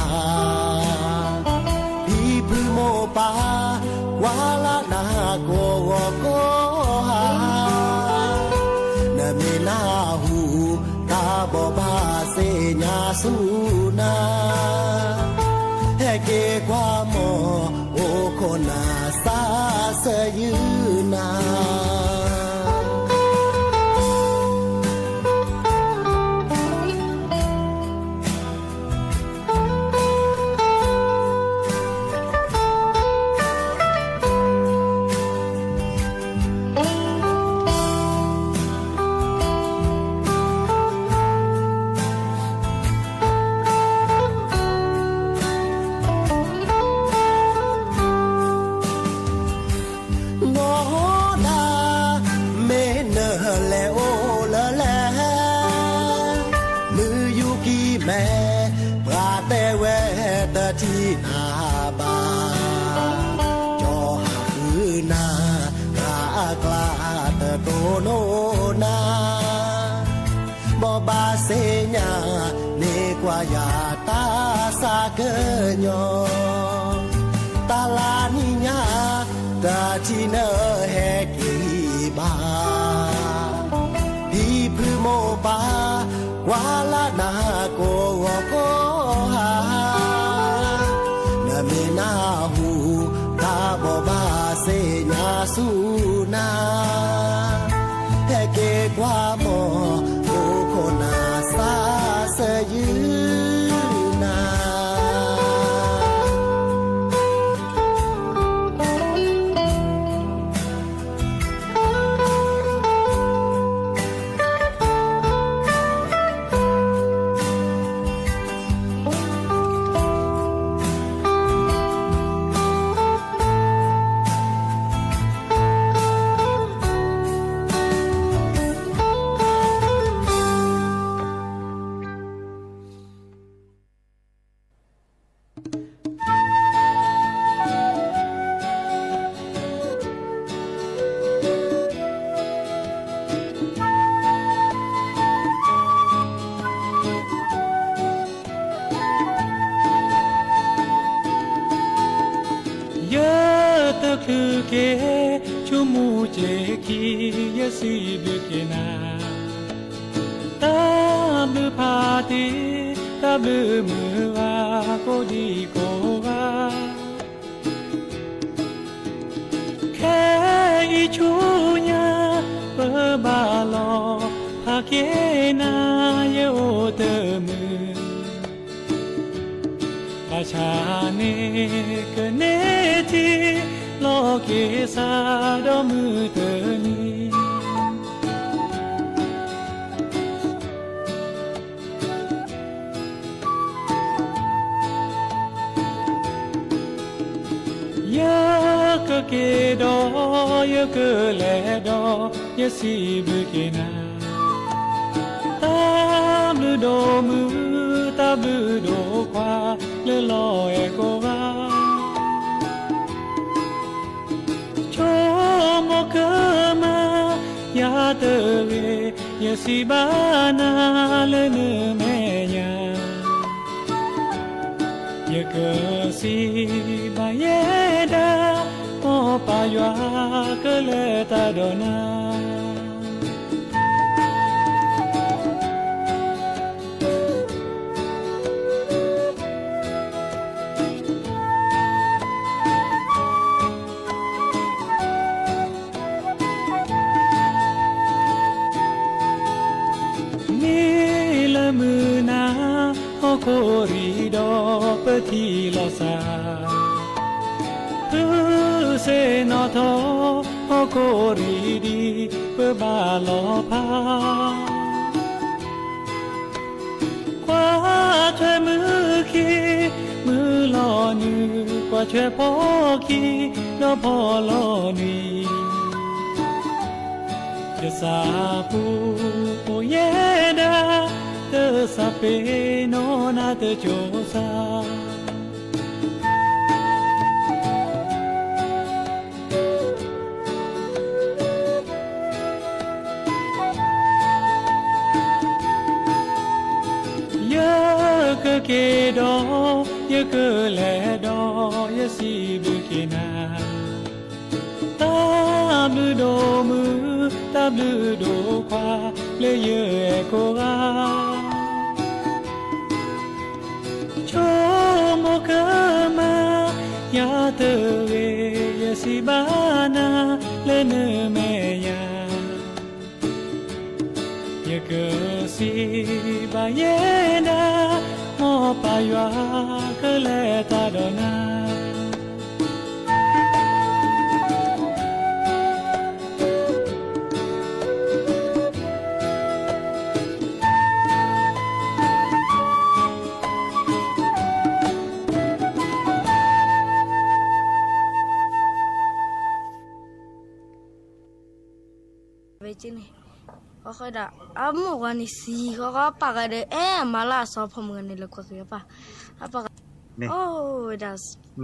်, ဖံဖုမိၢ်ပၢ် ကွၢ်လၢနၤကိးဂီၤကိးဟါ, နမ့ၢ်နၢ်ဟူ တၢ်ဘိးဘၣ်သ့ၣ်ညါဆူနၤ, ဟဲက့ၤကွၢ်မီၢ် အိၣ်ခိးနၤသးစၢ်ယုၢ်နၤ နီၢ်ဒၣ် မ့ၢ်နလဲၤအိၣ်လၢလဲၣ်, မုၢ်ယူၤကံၤမဲ ပှၤတဲဝဲတထံၣ်နၤဘၣ်, ကၠီဟးဃုနၤ တၢ်အကျါတတိၢ်နီၢ်နၤ, ဘိးဘၣ်သ့ၣ်ညါ မ့ၢ်ကွၢ်ယၤတၢ်သးကညီၤ, တၢ်လၢနံၤညါ တထံၣ်နဟဲက့ၤ ဘၣ်, ဟံၣ်ဖုမိၢ်ပၢ် ကွၢ်လၢနၤကိးဂီၤကိးဟါ, နမ့ၢ်နၢ်ဟူ တၢ်ဘိးဘၣ်သ့ၣ်ညါဆူနၤ, ဟဲက့ၤကွၢ်မိၢ် အိၣ်ခိးနၤစၢ်ဆၢယုၢ်နၤ. ယတချုးက့ၤ ဆိကမိၣ်က့ၤခံ ယစံးဘျုးက့ၤနၤ, တၢ်ဘျုးဖးတံၢ် တၢ်ဘျုးမုာ်ဂၤ ကိးဒံကိးဂၤ, ခဲအံၤဆူညါ ပဘၣ်လီၤ ဖးက့ၤနၤ ယအိၣ်တမုာ် ဘၣ်ဆၣ်န့ၣ် ကန့ၢ်ထံ လီၤက့ၤစးဒီးမုၢ်တနံၤ, ယကက့ၤဒီး ယကလဲၤဒီး ယစံးဘျုးက့ၤနၤ, တၢ်ဘျုးဒိၣ်မုၢ် တၢ်ဘျုးဒိၣ်ခွါ လၢလီၤအဲၣ်ကိးဂၤ, ဆိကမိၣ်ကမၣ် ယၤတဂ့ၤ, ယစံးဘၣ်နၤလၢနမဲာ်ညါ, ယကစံးဘၣ်ယဲဒၣ်, မ်ပၢ်ယွၤ ကလဲၤတၢ်ဒီးနၤ. မ့ၢ်လၢမုၢ်နၤ ဟီၣ်ခိၣ်ရံၣ်ဒီး ပထံၣ်လိာ်သး, ဖုစ့ၣ်နီၣ်ထီၣ် ဟီၣ်ခိၣ်ရံၣ်ဒ် ပဘၣ်လီၤဖး, ကွၢ်ထွဲမုၢ်ခံ မုၢ်လီၤနုာ်, ကွၢ်ထွဲဖီခံ ဒီးဖီလီၤနံၤ, ယသးပူၤအိၣ်ယဲဒၣ်, တသးပ့ၤနီၣ်နၤတစိၤစါ. ယကက့ၤဒီး ယကလဲၤဒီး ယစံးဘျုးက့ၤနၤ, တၢ်ဘျုးဒိၣ်မုၢ် တၢ်ဘျုးဒိၣ်ခွါ လၢယအဲၣ်ကိးဂၤ, ဆိကမိၣ်ကမၣ် ယၤတဂ့ၤ, ယစံးဘၣ်နၤ လၢနမဲာ်ညါ, ယကစံးဘၣ်ယဲဒၣ်, မ်ပၢ်ယွၤ ကလဲၤတၢ်ဒီးနၤ. ဝဲက့န့ၣ်, အဃိဒၣ် အမိၢ်ဝၤန့ၣ် စံးဃီဃီ အပၢ်ဂၤဒီး အဲၣ်အမါလၢအစီၤဖီမုၢ်ဂၤန့ၣ် လဲၤကွၢ်က့ၤအပၢ်, အပၢ်ဂၤ, အိၣ်ဝဲဒၣ်,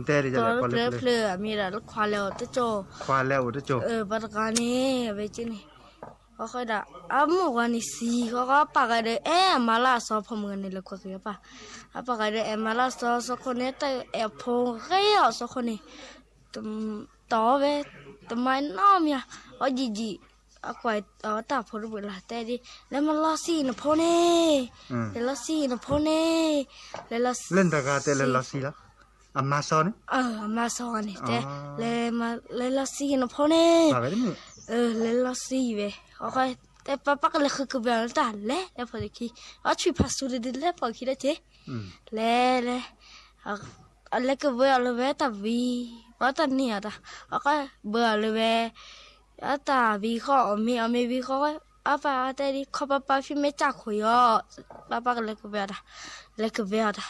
တီၤလၢပျၢၤပျၢၤ အမ့ၢ်ဒၣ်လၢခွါလဲၤအိၣ်တကၠိ, ပှၤတဂၤန့ၣ် အဝဲက့န့ၣ်, အဃိဒၣ် အမိၢ်ဝၤန့ၣ် စံးဃီဃီ အပၢ်ဂၤဒီး အဲၣ်အမါလၢအစီၤဖီမုၢ်ဂၤန့ၣ် လဲၤကွၢ်က့ၤအပၢ်, အပၢ်ဂၤဒီး အဲၣ်မါလၢအစီၤ စီၤခိၣ်န့ၣ် တအဲၣ်ဖိဃဲအီၤ စီၤခိၣ်န့ၣ် တီဝဲ, တမၤနီတမံၤ, အီၣ်ယံာ်ယံာ်, အကွၢ်အတၢ်ဖိတဘ့ၣ်လီၤ တဲဒ် လဲၤမၤလီၤစံနဖိန့ၣ်, လဲၤလီၤစံနဖိန့ၣ်, လဲၤလီၤစံ, လၢနတဂၤတဲလဲၤလီၤစံလီၤ, အမါစီန့ၣ်, အမါစီန့ၣ် တဲ, လဲၤလီၤစံနဖိန့ၣ်, လဲၤလီၤစံဝဲ, တဲပၢ်ပၢ်ကလဲၤဃုကဘဲအီၤလၢတၢ်လဲၤ လဲၤဖိတခံ, အီၣ်ဆွံၣ်ဖးစူၤတဒု လဲၤဖိတခံတက့ၢ်, လဲၤလဲၤ အလဲၤကဘဲအီၤလၢဝဲတၢ်ဝံၤ, ဘၣ်တၢ်န့ၢ်အီၤတၢ်, အကဘဲအီၤလၢဝဲ, အတၢ်ဝံၤဃီအီၣ်မ့ၤအီၣ်မ့ၤဝံၤဃီ, အပၢ်တဲဒ် ခီပၢ်ပၢ်ဖံးမဲာ်ကၠၢ်ခိၣ်အီၤ, ပၢ်ပၢ်ကလဲၤကဘဲအီၤတၢ်, လဲၤကဘဲအီၤတၢ်,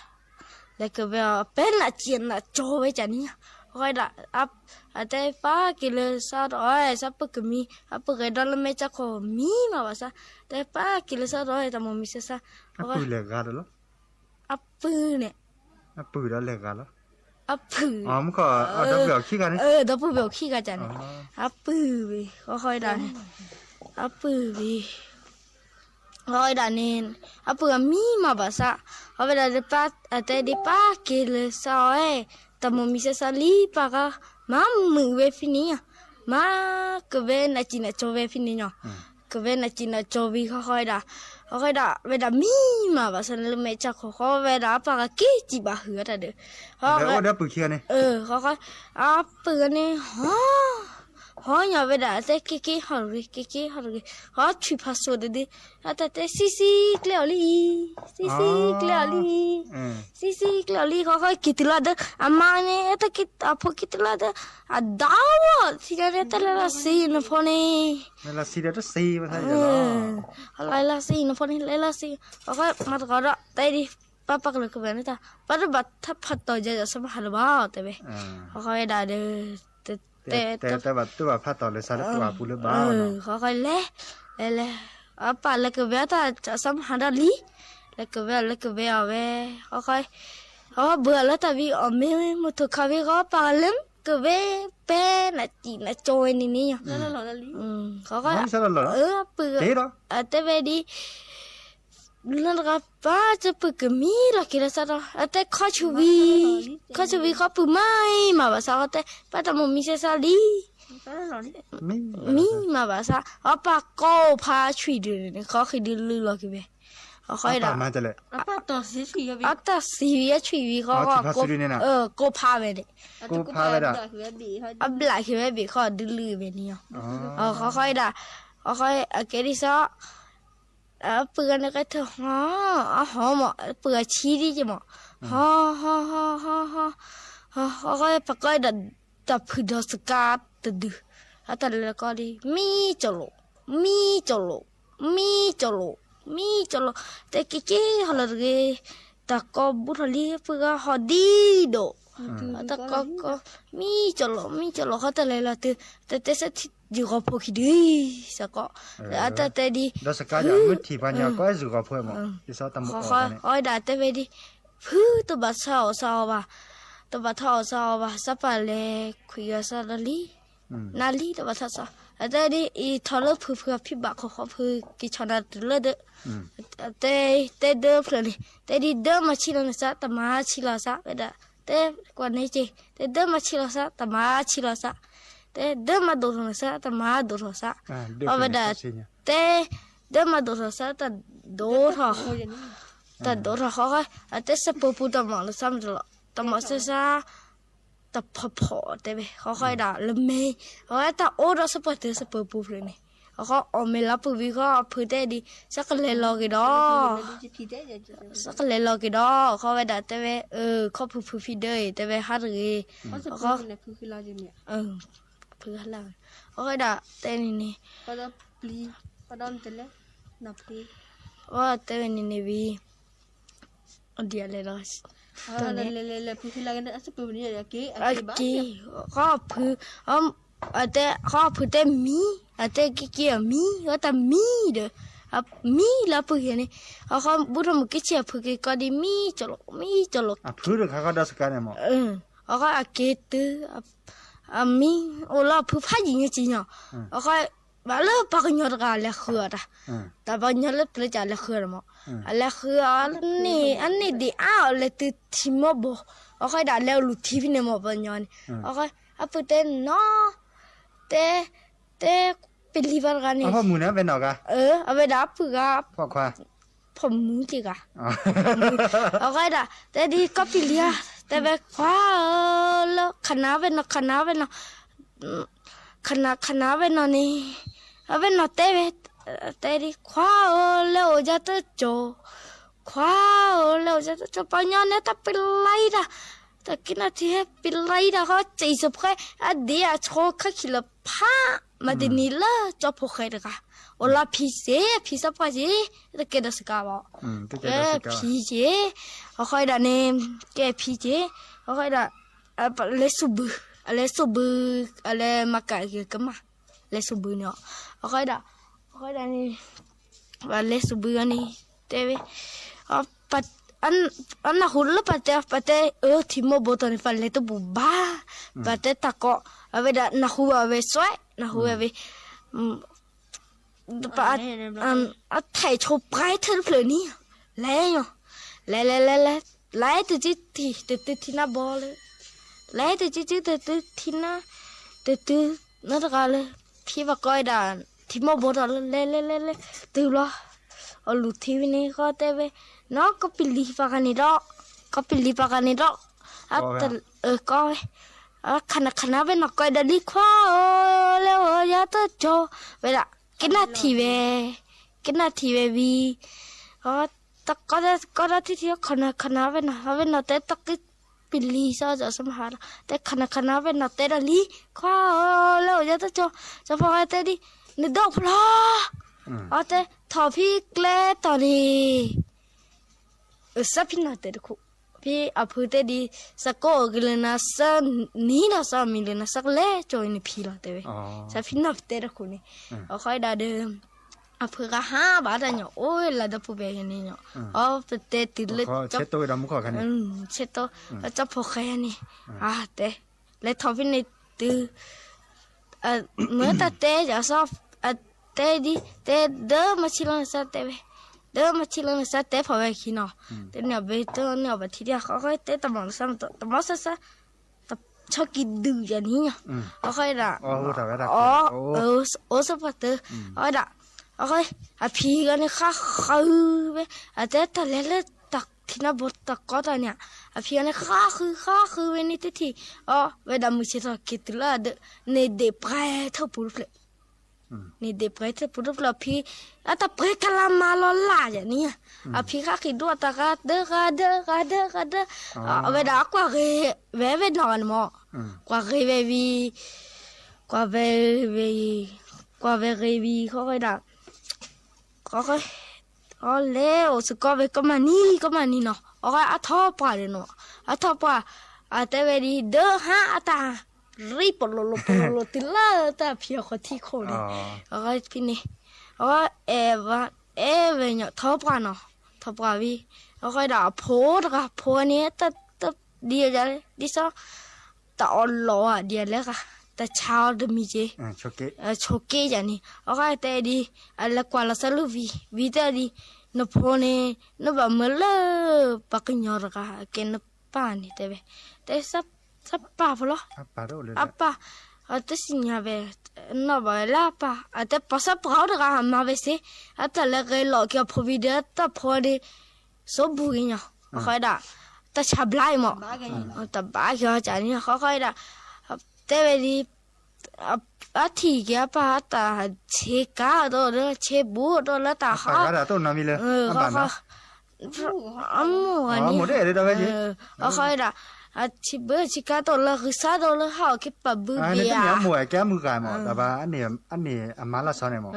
လဲၤကဘဲအီၤ ပဲနးစံးနးကၠီဝဲကန့ၣ်, အဃိဒၣ် အတဲပၢ်က့ၤလၢစးဒီး စးပၢ်ကမံ, အပုၢ်ဂဲၤဒီးလၢမဲာ်ကၠၢ်ခိၣ်မံမးဘၣ်ဆၣ်, တဲပၢ်က့ၤလၢစးဒီး တၢ်မိၢ်မံဆဲးဆါ, အပုၢ်လဲၤဂၤဒီးလီၤ, အပုၢ်န့ၣ်, အပုၢ်ဒီးလဲၤဂၤလီၤ, အပုၢ်, ဒီပုၢ်ဝဲၢ်အီၤခံဂၤန့ၣ်, ဒီပုၢ်ဝဲၢ်အီၤခံဂၤန့ၣ်, အပုၢ်ဝံၤ ဃီဃီဒၣ်န့ၣ်, အပုၢ်ဝံၤ အဝဲဒၣ်န့ၣ်, အပုၢ်အမံမးဘၣ်ဆၣ်, အဝဲဒၣ် အတဲဒ်ပၢ်က့ၤလၢစးအီၤ, တၢ်မိၢ်မံဆဲးဆါလံ ပၢ်ကမၤမုာ်ဝဲဖဲန့ၣ်, မၤကဝဲနးစံးနးကၠီဝဲဖဲန့ၣ်ညီ, ကဝဲနးစံးနးကၠီဝံၤဃီဃီဒၣ်, အဃိဒၣ်ဝဲဒၣ်မံမးဘၣ်ဆၣ်န့ၣ်လၢမဲာ်ကၠၢ်ခိၣ်ဃီဝဲဒၣ် အပၢ်ကက့ၤစံးဘၣ်ဟုၣ်အတၢ်ဒီး, အပုၢ်န့ၣ် ဟီ ဟီညီဝဲဒၣ် အတဲက့ၤက့ၤ ဟီၣ်တဂ့ၤ က့ၤက့ၤ ဟီၣ်တဂ့ၤ, ဟီဆွံၣ်ဖးစိၤတဒု, အတၢ်တဲ စံးစံးကျဲအီၤလံ, စံးစံးကျဲအီၤလံ, စံးစံးကျဲအီၤလံ ဃီဃီ က့ၤတုၤလီၤဒီး အမါန့ၣ် အဖိက့ၤတုၤလီၤဒီး အဒၣ်ဝဲ ထံၣ်န့ၣ် တၢ်လဲၤလီၤစံနဖိန့ၣ်, လဲၤလီၤစံဒီးတစံးဝဲ, လဲၤလီၤစံနဖိန့ၣ် လဲၤလီၤစံ, ဃီဃီ မၤတဂီၤဒီး တဲဒ် ပၢ်ပၢ်ကလဲၤကဘဲန့ၣ်တၢ် ပၢ်တဘၣ်ထးဖးတီၤယၤယၤ ဆၢမုၢ်ဟါလၢၤဘၣ် တဲဝဲ, ဃီဃီဒၣ်ဒီး တဲ တဘၣ်တူၢ်ဘၣ်ဖးတီၤလၢ ဆါလၢပှၢ်ပူၤလၢဘၣ်, ဃီဃီလဲၤ လဲၤလဲၤ အပၢ်လဲၤကဝဲတၢ် ဆၢမုၢ်ဟါဒီးလံ, လဲၤကဝဲ လဲၤကဝဲအီၤဝဲ, ဃီဃီ အဝဲဘုးအီၤလၢတၢ်ဝံၤ အီၣ်မ့ၢ်မုၢ်ထူၣ်ခါဝံၤဃီ ပၢ်ကလဲၤကဝဲ ပဲနးစံးနးကၠီဝဲန့ၣ်န့ၣ်, ဃီဃီ အပုၢ် အတဲဝဲဒ် လၢတဂၤပၢ် ကပုၢ်ကမံလီၤက့ၤလၢစးဒီး အတဲခီဆူၣ်ဝံၤ, ခီဆူၣ်ဝံၤဃီပုၢ်မါအံၤမးဘၣ်ဆၣ် အတဲ ပၢ်တၢ်မိၢ်မံဆဲးဆါလံ, မံမးဘၣ်ဆၣ် အပၢ်ကိးဖးဆွံၣ်ဒုန့ၣ် ဃီဃီဒုလုၢ်လီၤက့ၤဝဲ, ဃီဃီဒၣ် အတၢ်စံးဝံၤအဆွံၣ်ဝံၤဃီဃီ ကိးဖးဝဲန့ၣ်, ကိးဖးဝဲဒၣ်, အဘျးက့ၤဝဲဘ့ၣ်ဃီဒုလုၢ်ဝဲန့ၣ်, ဃီဃီဒၣ်, ဃီဃီအကဲဒ်သိး အပုၢ်ဂၤန့ၣ်ကဲထီၣ်ဟီ, အဟီမး အပုၢ်ဂၤဆံဒ်က့မး, ဟီ ဟီ ဟီ ဟီ ဟီ ဟီ ဃီဃီ ပှၤကိးဒီး တၢ်ဖုဒီးစကါတဒု, အတၢ်လဲၤကိးဒ် မံကၠီၣ်လိာ်, မံကၠီၣ်လိာ်, မံကၠီၣ်လိာ်, မံကၠီၣ်လိာ်, တဲက့ၤက့ၤဟီၣ်လီၤတဂ့ၤ, တၢ်ကိးဘူးထီၣ်လံ အပုၢ်ဂၤဟီၣ်ဒံဒိၣ်, တၢ်ကိးကိး မံကၠီၣ်လိာ် မံကၠီၣ်လိာ် ဃီတၢ်လဲၤလီၤတုၤ တတဲဆၢထံယုၢ်ဂီၤဖိခံဒု စ့ၢ်ကီး, အတၢ်တဲဒ် ဒီးစကါဒီး မ့ၢ်ထံၣ်ပှၤညီ ကိးယုၢ်ဂီၤဖိမး ဒ်သိးတမုာ်အီၣ်န့ၣ် အဝဲဒၣ်တဲဝဲဒ် ဖုတဘၣ်ထီၣ်အီၣ်စးအီၣ်ဘၣ်, တဘၣ်ထီၣ်အီၣ်စးအီၣ်ဘၣ် စးပာ်လဲၤခွံဂၤစးဒီးလံ, နၤလံတဘၣ်ထီၣ်စး, အတဲဒ် အံၤထီၣ်လၢဖုဖုအဖံဘၣ်ခိၣ်ဃီ ဖုက့ၤဆီၣ်နၤတုၤလၢဒၢး, တဲ တဲဒၢဖျၢၣ်န့ၣ် တဲဒ်ဒၢမၤဆံးလီၤနစး တမၤဆံးလီၤစး ဝဲဒၣ် တဲကွၢ်န့ၣ်က့ၤ တဲဒၢမၤဆံးလီၤစး တမၤဆံးလီၤစး, တဲဒၢမၤဒိၣ်ထီၣ်နစး တမၤဒိၣ်ထီၣ်စး, အဝဲဒၣ် တဲ ဒၢမၤဒိၣ်ထီၣ်စး တဒိၣ်ထီၣ်, တဒိၣ်ထီၣ်ဃီဃီ အတဲစပၢၤပူၤတမီၢ်လၢစးမတလီၤ တမီၢ်စၢစး တဖီၣ်ဖီၣ်တဲဝဲ ဃီဃီဒၣ်လၢမဲ အဝဲတၢ်အိၣ်ဒီးစပၢၤတၢ်စပၢၤပူၤဖျၢၣ်န့ၣ်, အဃီအီၣ်မ့ၤလၢပုၢ်ဝံၤဃီ အဖုတဲဒ် စးကလဲၤလီၤက့ၤဒီး စးကလဲၤလီၤက့ၤဒီး ဃီဝဲဒၣ်တဲဝဲ ခီဖုဖုဖံဒၢအံၤ တဲဝဲဟးတဂ့ၤ, ဃီ ဖုဟးလၢ်ဝဲ ဃီဝဲဒၣ်တဲန့ၣ်န့ၣ် တဲဝဲန့ၣ်န့ၣ်ဝံၤ ဒ်လဲၣ်ဒီး က့ ဃီဖု အတဲ ဃီဖုတဲမံ, အတဲက့က့အမံ, အတၢ်မံဒီး မံလၢပုၢ်ယဲၢ်န့ၣ်, အဃီဘူထီၣ်မုၢ်က့ဆံးအဖုက့ၤကီးဒ်မံကၠီၣ်လိာ် မံကၠီၣ်လိာ်, အဖုတခါဃီဒီးစကါန့ၣ်မး, အဃီအက့တုၤ အမံ အိၣ်လၢအဖုဖးယံာ်ညါက့ညီ, အဃီ ဘၣ်လၢပှၤကညီတဂၤလဲၤဃုအီၤတၢ်, တၢ်ပှၤကညီလၢပျၢၤကလဲၤဃုအီၤမး, အလဲၤဃုအီၤန့ၣ် အန့ၣ်ဒံးအါအီၤလဲၤတုၤထံမီဘိ, အဃီဒၣ်လဲၤအိၣ်လူၤထံဖဲန့ၣ်မးပှၤကညီန့ၣ်, အဃီ အပုၢ်တဲနီၤ, တဲ တဲ ပလံၤဘၣ်တဂၤန့ၣ်, အဝဲဒၣ်အပုၢ်ဂၤ, ဖီမုၢ်တ့ၢ်ဂၤ, အဃိဒၣ် တဲဒ်ကီၢ်ပလံၤဧၢ, တဲဝဲခွါဧၢ, လၢခနၣ်ဝဲနီၤ, ခနၣ်ဝဲနီၤ, ခနၣ် ခနၣ်ဝဲနီၤန့ၣ်, အဝဲနီၤတဲဝဲ, တဲဒ်ခွါဧၢ, လၢအိၣ်ယၤတကၠိၤ, ခွါဧၢ, လၢအိၣ်ယၤတကၠိၤ ပှၤညီန့ၣ်တၢ်ပလံၤတၢ်, တၢ်က့ၤနၢ်ထံၣ်ဟဲပလံၤတၢ်ဃီ စံးစဖှဲ အဒ့အဆိခါခံလၢဖး မၤတနံၤလၢကၠီဖိဃဲတဂၤ, အိၣ်လၢဖံစ့ၢ်, ဖံစၢ်ပှၢ်စ့ၢ်, တကဲဒီးစကါဘၣ်, ကဲဖံစ့ၢ်, အဃိဒၣ်န့ၣ်, ကဲဖံစ့ၢ်, အဃိဒၣ်, လဲၤစိာ်ဘု, အလဲၤစိာ်ဘု, အလဲၤမၤကၤဂ့ၤကမၣ်, လဲၤစိာ်ဘုန့ၣ်, အဃိဒၣ်, အဃိဒၣ်န့ၣ်, ပလဲၤစိာ်ဘုအီၤန့ၣ်, တဲဝဲ, အနၢ်ဟူလၢပတဲ, ပတဲအၢထံမိၢ်ဘိတီၤန့ၣ် ပလဲၤတဘူၣ်ဘၣ်, ပတဲတၢ်ကီ, အဝဲဒၣ်နၢ်ဟူဘၣ်ဝဲစွဲ, နၢ်ဟူဝဲဝဲ, အထဲးဆိပြဲထၢၣ်တဖျၢၣ်န့ၣ်, လဲၤ, လဲၤလဲၤလဲၤလဲၤ, လဲၤတစုထံၣ် တတုၤထံနါဘီလၢ, လဲၤတစုစု တတုၤထံနါ, တတုၤ, နီတဂၤလၢ, ဖံပှၤကိးဝဲဒၣ်, ထံမိၢ်ဘိတီၤလၢ လဲၤလဲၤလဲၤလဲၤ, တုၤဘျီ, အလူၤထံဝဲန့ၣ်ဃီတဲဝဲ, နီၢ်ကီၢ်ပလံၤပှၤဂၤန့ၣ်ဒီး, ကီၢ်ပလံၤပှၤဂၤန့ၣ်ဒီး, အတ, ကီၢ်ဝဲ ခနၣ်ခနၣ်ဝဲနီၤ ကီးဒီးလံခွါဧၢ, လၢအိၣ်ယၤတကၠိၤ, ဝဲဒၣ်, ကနၣ်ထံၣ်ဝဲ, ကနၣ်ထံၣ်ဝဲဝံၤ, တကီး, ကီးဒီးထံၣ်ထံၣ် ခနၣ်ခနၣ်ဝဲနီၤ အဝဲနီၤတဲတၢ်က့ၤပလံၤစီစီစမဟါလီၤ တဲခနၣ်ခနၣ်ဝဲနီၤတဲဒီးလံခွါဧၢ, လၢအိၣ်ယၤတကၠိၤ, စီၤပီဃဲတဲဒ်, နဒိၣ်ဖျီ, အတဲ, ထီၣ်ဖံကျဲတီၤန့ၣ် စးဖံနီၤတဲတခိၣ်, ဖံအဖုတဲဒ်, စးကိးအကလၢနၤစးနံၤဒီးစးမံၤလၢနၤ စးကလဲၤကၠိၤအံၤန့ၣ်ဖံလီၤတဲဝဲ, စးဖံနီၤတဲတခိၣ်န့ၣ်, အဃိဒၣ်ဒီး, အဖုဂၤဟးဘၣ်တၢ်ညီ အိၣ်လၢဒီပူၤဖဲန့ၣ်ညီ, အီပတဲတုၤလၢ, ဆဲးတိ, ကၠီဖိဃဲန့ၣ်, အတဲ, လဲၤထီၣ်ဖဲန့ၣ်တုၤ မ့ၢ်တၢ်တဲယၤစီၤ, တဲဒ်, တဲ, ဒီးမၤဆံးလီၤနစးတဲဝဲ, ဒီးမၤဆံးလီၤနစးတဲဖီၣ်ဝဲခံနီၤ, တန့ၢ်အီၤဘ့ၣ် တန့ၢ်အီၤဘၣ်ထံၣ်ဒံး ဃီဃီတဲတမီၤလၢစးမတီၤ တမီၤစၢ်စၢ်, တဆီကံဒုးယၤန့ၣ်ညီ, အဃိဒၣ်, အိၣ်စ့ၢ်ပှၤတၢ်, အဃိဒၣ်, အဃိ, အဖံဂၤန့ၣ်ဃါဃုာ်ဝဲ, အတဲတၢ်လဲၤလၢတၢ်ထံၣ်နါဘိတၢ်ကီတၢ်န့ၣ်, အဖံဂၤန့ၣ်ဃါဃုာ်ဃါဃုာ်ဝဲန့ၣ်တထံၣ်, အီ, ဝဲဒၣ်မုၢ်ဆ့ၣ်ထီၣ်က့ၤတုၤလၢအဒၢး, န့ၣ်ဒ့ၣ်ပှဲၤထၢၣ်ပူၤတဖျၢၣ် န့ၣ်ဒ့ၣ်ပှဲၤထၢၣ်ပူၤတဖျၢၣ်အဖံ, အတၢ်ပှဲၤကလါမၤလီၤလၢ်ယၤန့ၣ်, အဖံဃၣ်ဃံးဒိၣ်တၢ်ဂၤဒၢဂၤဒၢဂၤဒၢဂၤဒၢ, အဝဲဒၣ်အကွၢ်ဂ့ၤဝဲဝဲနီၢ်ဂၤန့ၣ်မး, ကွၢ်ဂ့ၤဝဲဝံၤ, ကွၢ်ဝဲဝဲ, ကွၢ်ဝဲဂ့ၤဝံၤ ဃီဃီဒၣ် ဃီဃီ, အလဲၤအိၣ်စ့ၢ်ကီးဝဲကမၣ်နံၤ ကမၣ်နံၤနီၤ, အဃိအထီၣ်ပှၢ်ဒီးနီၤ, အထီၣ်ပှၢ်, အတဲဝဲဒ် ဒၢဟါအတၢ်ရံၣ်ပလိၤလိၤပလိၤလိၤတုၤလၢတၢ်ဖံးအီၣ်ဃီထံခိၣ်န့ၣ်, အဃိဖဲန့ၣ်, အဝဲအဲၣ်ဝဲ, အဲၣ်ဝဲညီထီၣ်ပှၢ်နီၤ, ထီၣ်ပှၢ်ဝံၤ, အဃိဒၣ်အဖိတဂၤ ဖိန့ၣ် တဒ်လဲၣ် ဒ်သိး တၢ်အီၣ်လီၤဧါဒ်လဲၣ်ဂ့ၤ, တၢ်ဆါအီၤတမံၤက့ၤ, ဆိးက့ယၤန့ၣ် အဃိတဲဒ်, အလဲၤကွၢ်လီၤစၢၤလၢဝံၤ ဝံၤတဲဒ်, နဖိန့ၣ် နဘၣ်မၢလၢ ပှၤကညီတဂၤ ကဲနပၢ်န့ၣ်တဲဝဲ, တဲ စၢ်ပၢ်ဖိလီၤ, အပၢ်, အတသ့ၣ်ညါဝဲ, နီၣ်ဘၣ်ဝဲလၢအပၢ် အတဲပှၤစၢ်ပှၤအိၣ်တဂၤမၤဝဲစ့ၢ်, အတၢ်လဲၤဂဲၤလီၤက့ၤအဖိဝံၤဒီး တၢ်ဖိန့ၣ် စိဘူးက့ၤညီ, အဃိဒၣ်, တၢ်ဆါဘျါအံၤမး, တဘၣ်က့ၤအီၤကန့ၣ် ဃီဃီဒၣ်, တဲဝဲဒ်, အထံၣ်က့ၤအပၢ် အတၢ်ဆ့ကၤဒီးလၢဆ့ဘူးဒီးလၢတၢ်ဟး, အမိၢ်ဂၤန့ၣ်, အဃိဒၣ်, အဆံးဘၢဆံးကၤဒီးလၢဂုၢ်စၢ်ဒီးလၢဟးအီၣ်က့ၤပာ်ဘုဘ့ၣ်ဧါ, အမိၢ်ဂၤကဲအမုၢ်ဂၤမး တဘၣ်, အန့ၣ်အမါလၢ်ဆီန့ၣ်မး,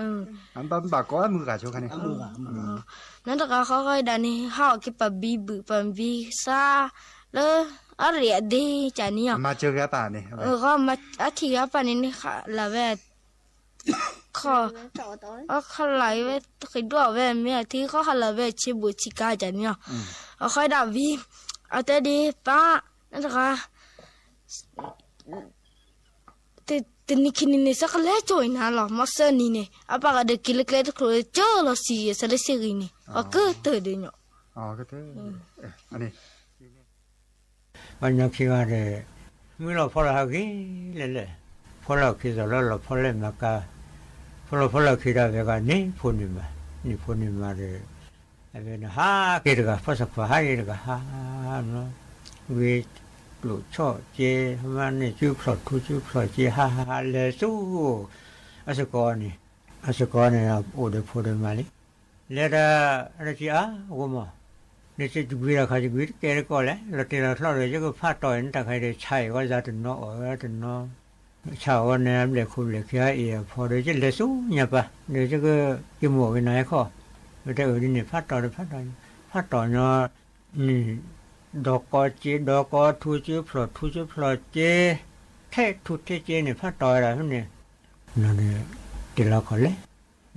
ဘၣ်ကိးအမုၢ်ဂၤဆိခါန့ၣ်, နီတဂၤဃီဃီဒၣ်န့ၣ် ဟးအီၣ်က့ၤပာ်ဘံဘုၣ်ပာ်ဘံစၢ်, လၢ, အရ့ၣ်အဒ့ကန့ၣ်, အထံၣ်က့ၤအပၢ်န့ၣ်, လၢဝဲ, ခီ, အခီလာ်ဝဲဃ့ဒိၣ်ဝဲမ့ၢ်အထံဃီဟးလၢဝဲဆ့ဘူးဆ့ကၤကန့ၣ်လီၤ, အဃိဒၣ်ဝံၤ, အတဲဒ်ပၢ်, နီတဂၤ တနံၤခံနံၤန့ၣ် စးကလဲၤကၠိအံၤနၤလီၤ မ့ၢ်စၢနံၤန့ၣ် အပၢ်ဂၤဒီးက့ၤလၢကျဲတကျိၤ ကၢလီၤစံးယဲၢ် စးလၢစ့ၢ်ဂ့ၤန့ၣ် အကတၢၢ်ဒုးညိး, ပှၤညီခံဂၤဒီး, မုၢ်လီၤဖီလီၤဟးဂ့ၤလဲၣ်လဲၣ်, ဖီလီၤခံစီၤလၢလီၤဖီလဲၣ်မၤကၤ, ဖီလီၤဖီလီၤခံဒီး အဝဲဂၤန့ၣ်ဖိန့ၣ်မး, န့ၣ်ဖိန့ၣ်မးဒီး အဝဲန့ၣ်ဟးက့ၤတဂၤ ဖီၣ်ဆၣ်ခွါဟးက့ၤတဂၤ ဟး ဝံကျိၣ်ဆီၣ်က့ မၤန့ၢ်စုဖျီၣ်ထူစုဖျီၣ်က့ ဟးဟးဟးလဲၤဆူ အစကီန့ၣ်, အစကီန့ၣ်အိၣ်ဒီးဖိဒီးမါလံ. လဲၤဒီး အါ ဂိမီၢ်, နတကွံတၢ်ခါ ယကွံတကဲတကီၢ်လဲၣ်, လီၤတံၢ်လီၤဆဲးဒီး ယကဖးတီၢ်အံၤ နတၢ်ခါအံၤဒီး ဆါအံၤဝဲ ယၤတနီၤအီၣ်ဝဲတနီၤ, ဆါအီၤဝဲန့ၣ် ဘျဲၣ်ခိၣ်ဘျဲၣ်ခံအံၤအဖီဒီး ယလဲၤဆူညါပၤ ဒီးယကက့ၤမိၣ်ဝဲနၤဟဲခီ, ဝဲတဲအၢဒ်န့ၣ် ဖးတီၢ်ဒီး ဖးတီၢ်, ဖးတီၢ်ညီ န့ၣ် ဒီကီက့ ဒီကီထူက့ ဖျီၣ်ထူက့ ဖျီၣ်က့, ထဲထူထဲက့န့ၣ် ဖးတီၢ်ဝဲဒၣ်ဖဲန့ၣ်, တ့ၢ်လီၤခီၣ်လဲၣ်,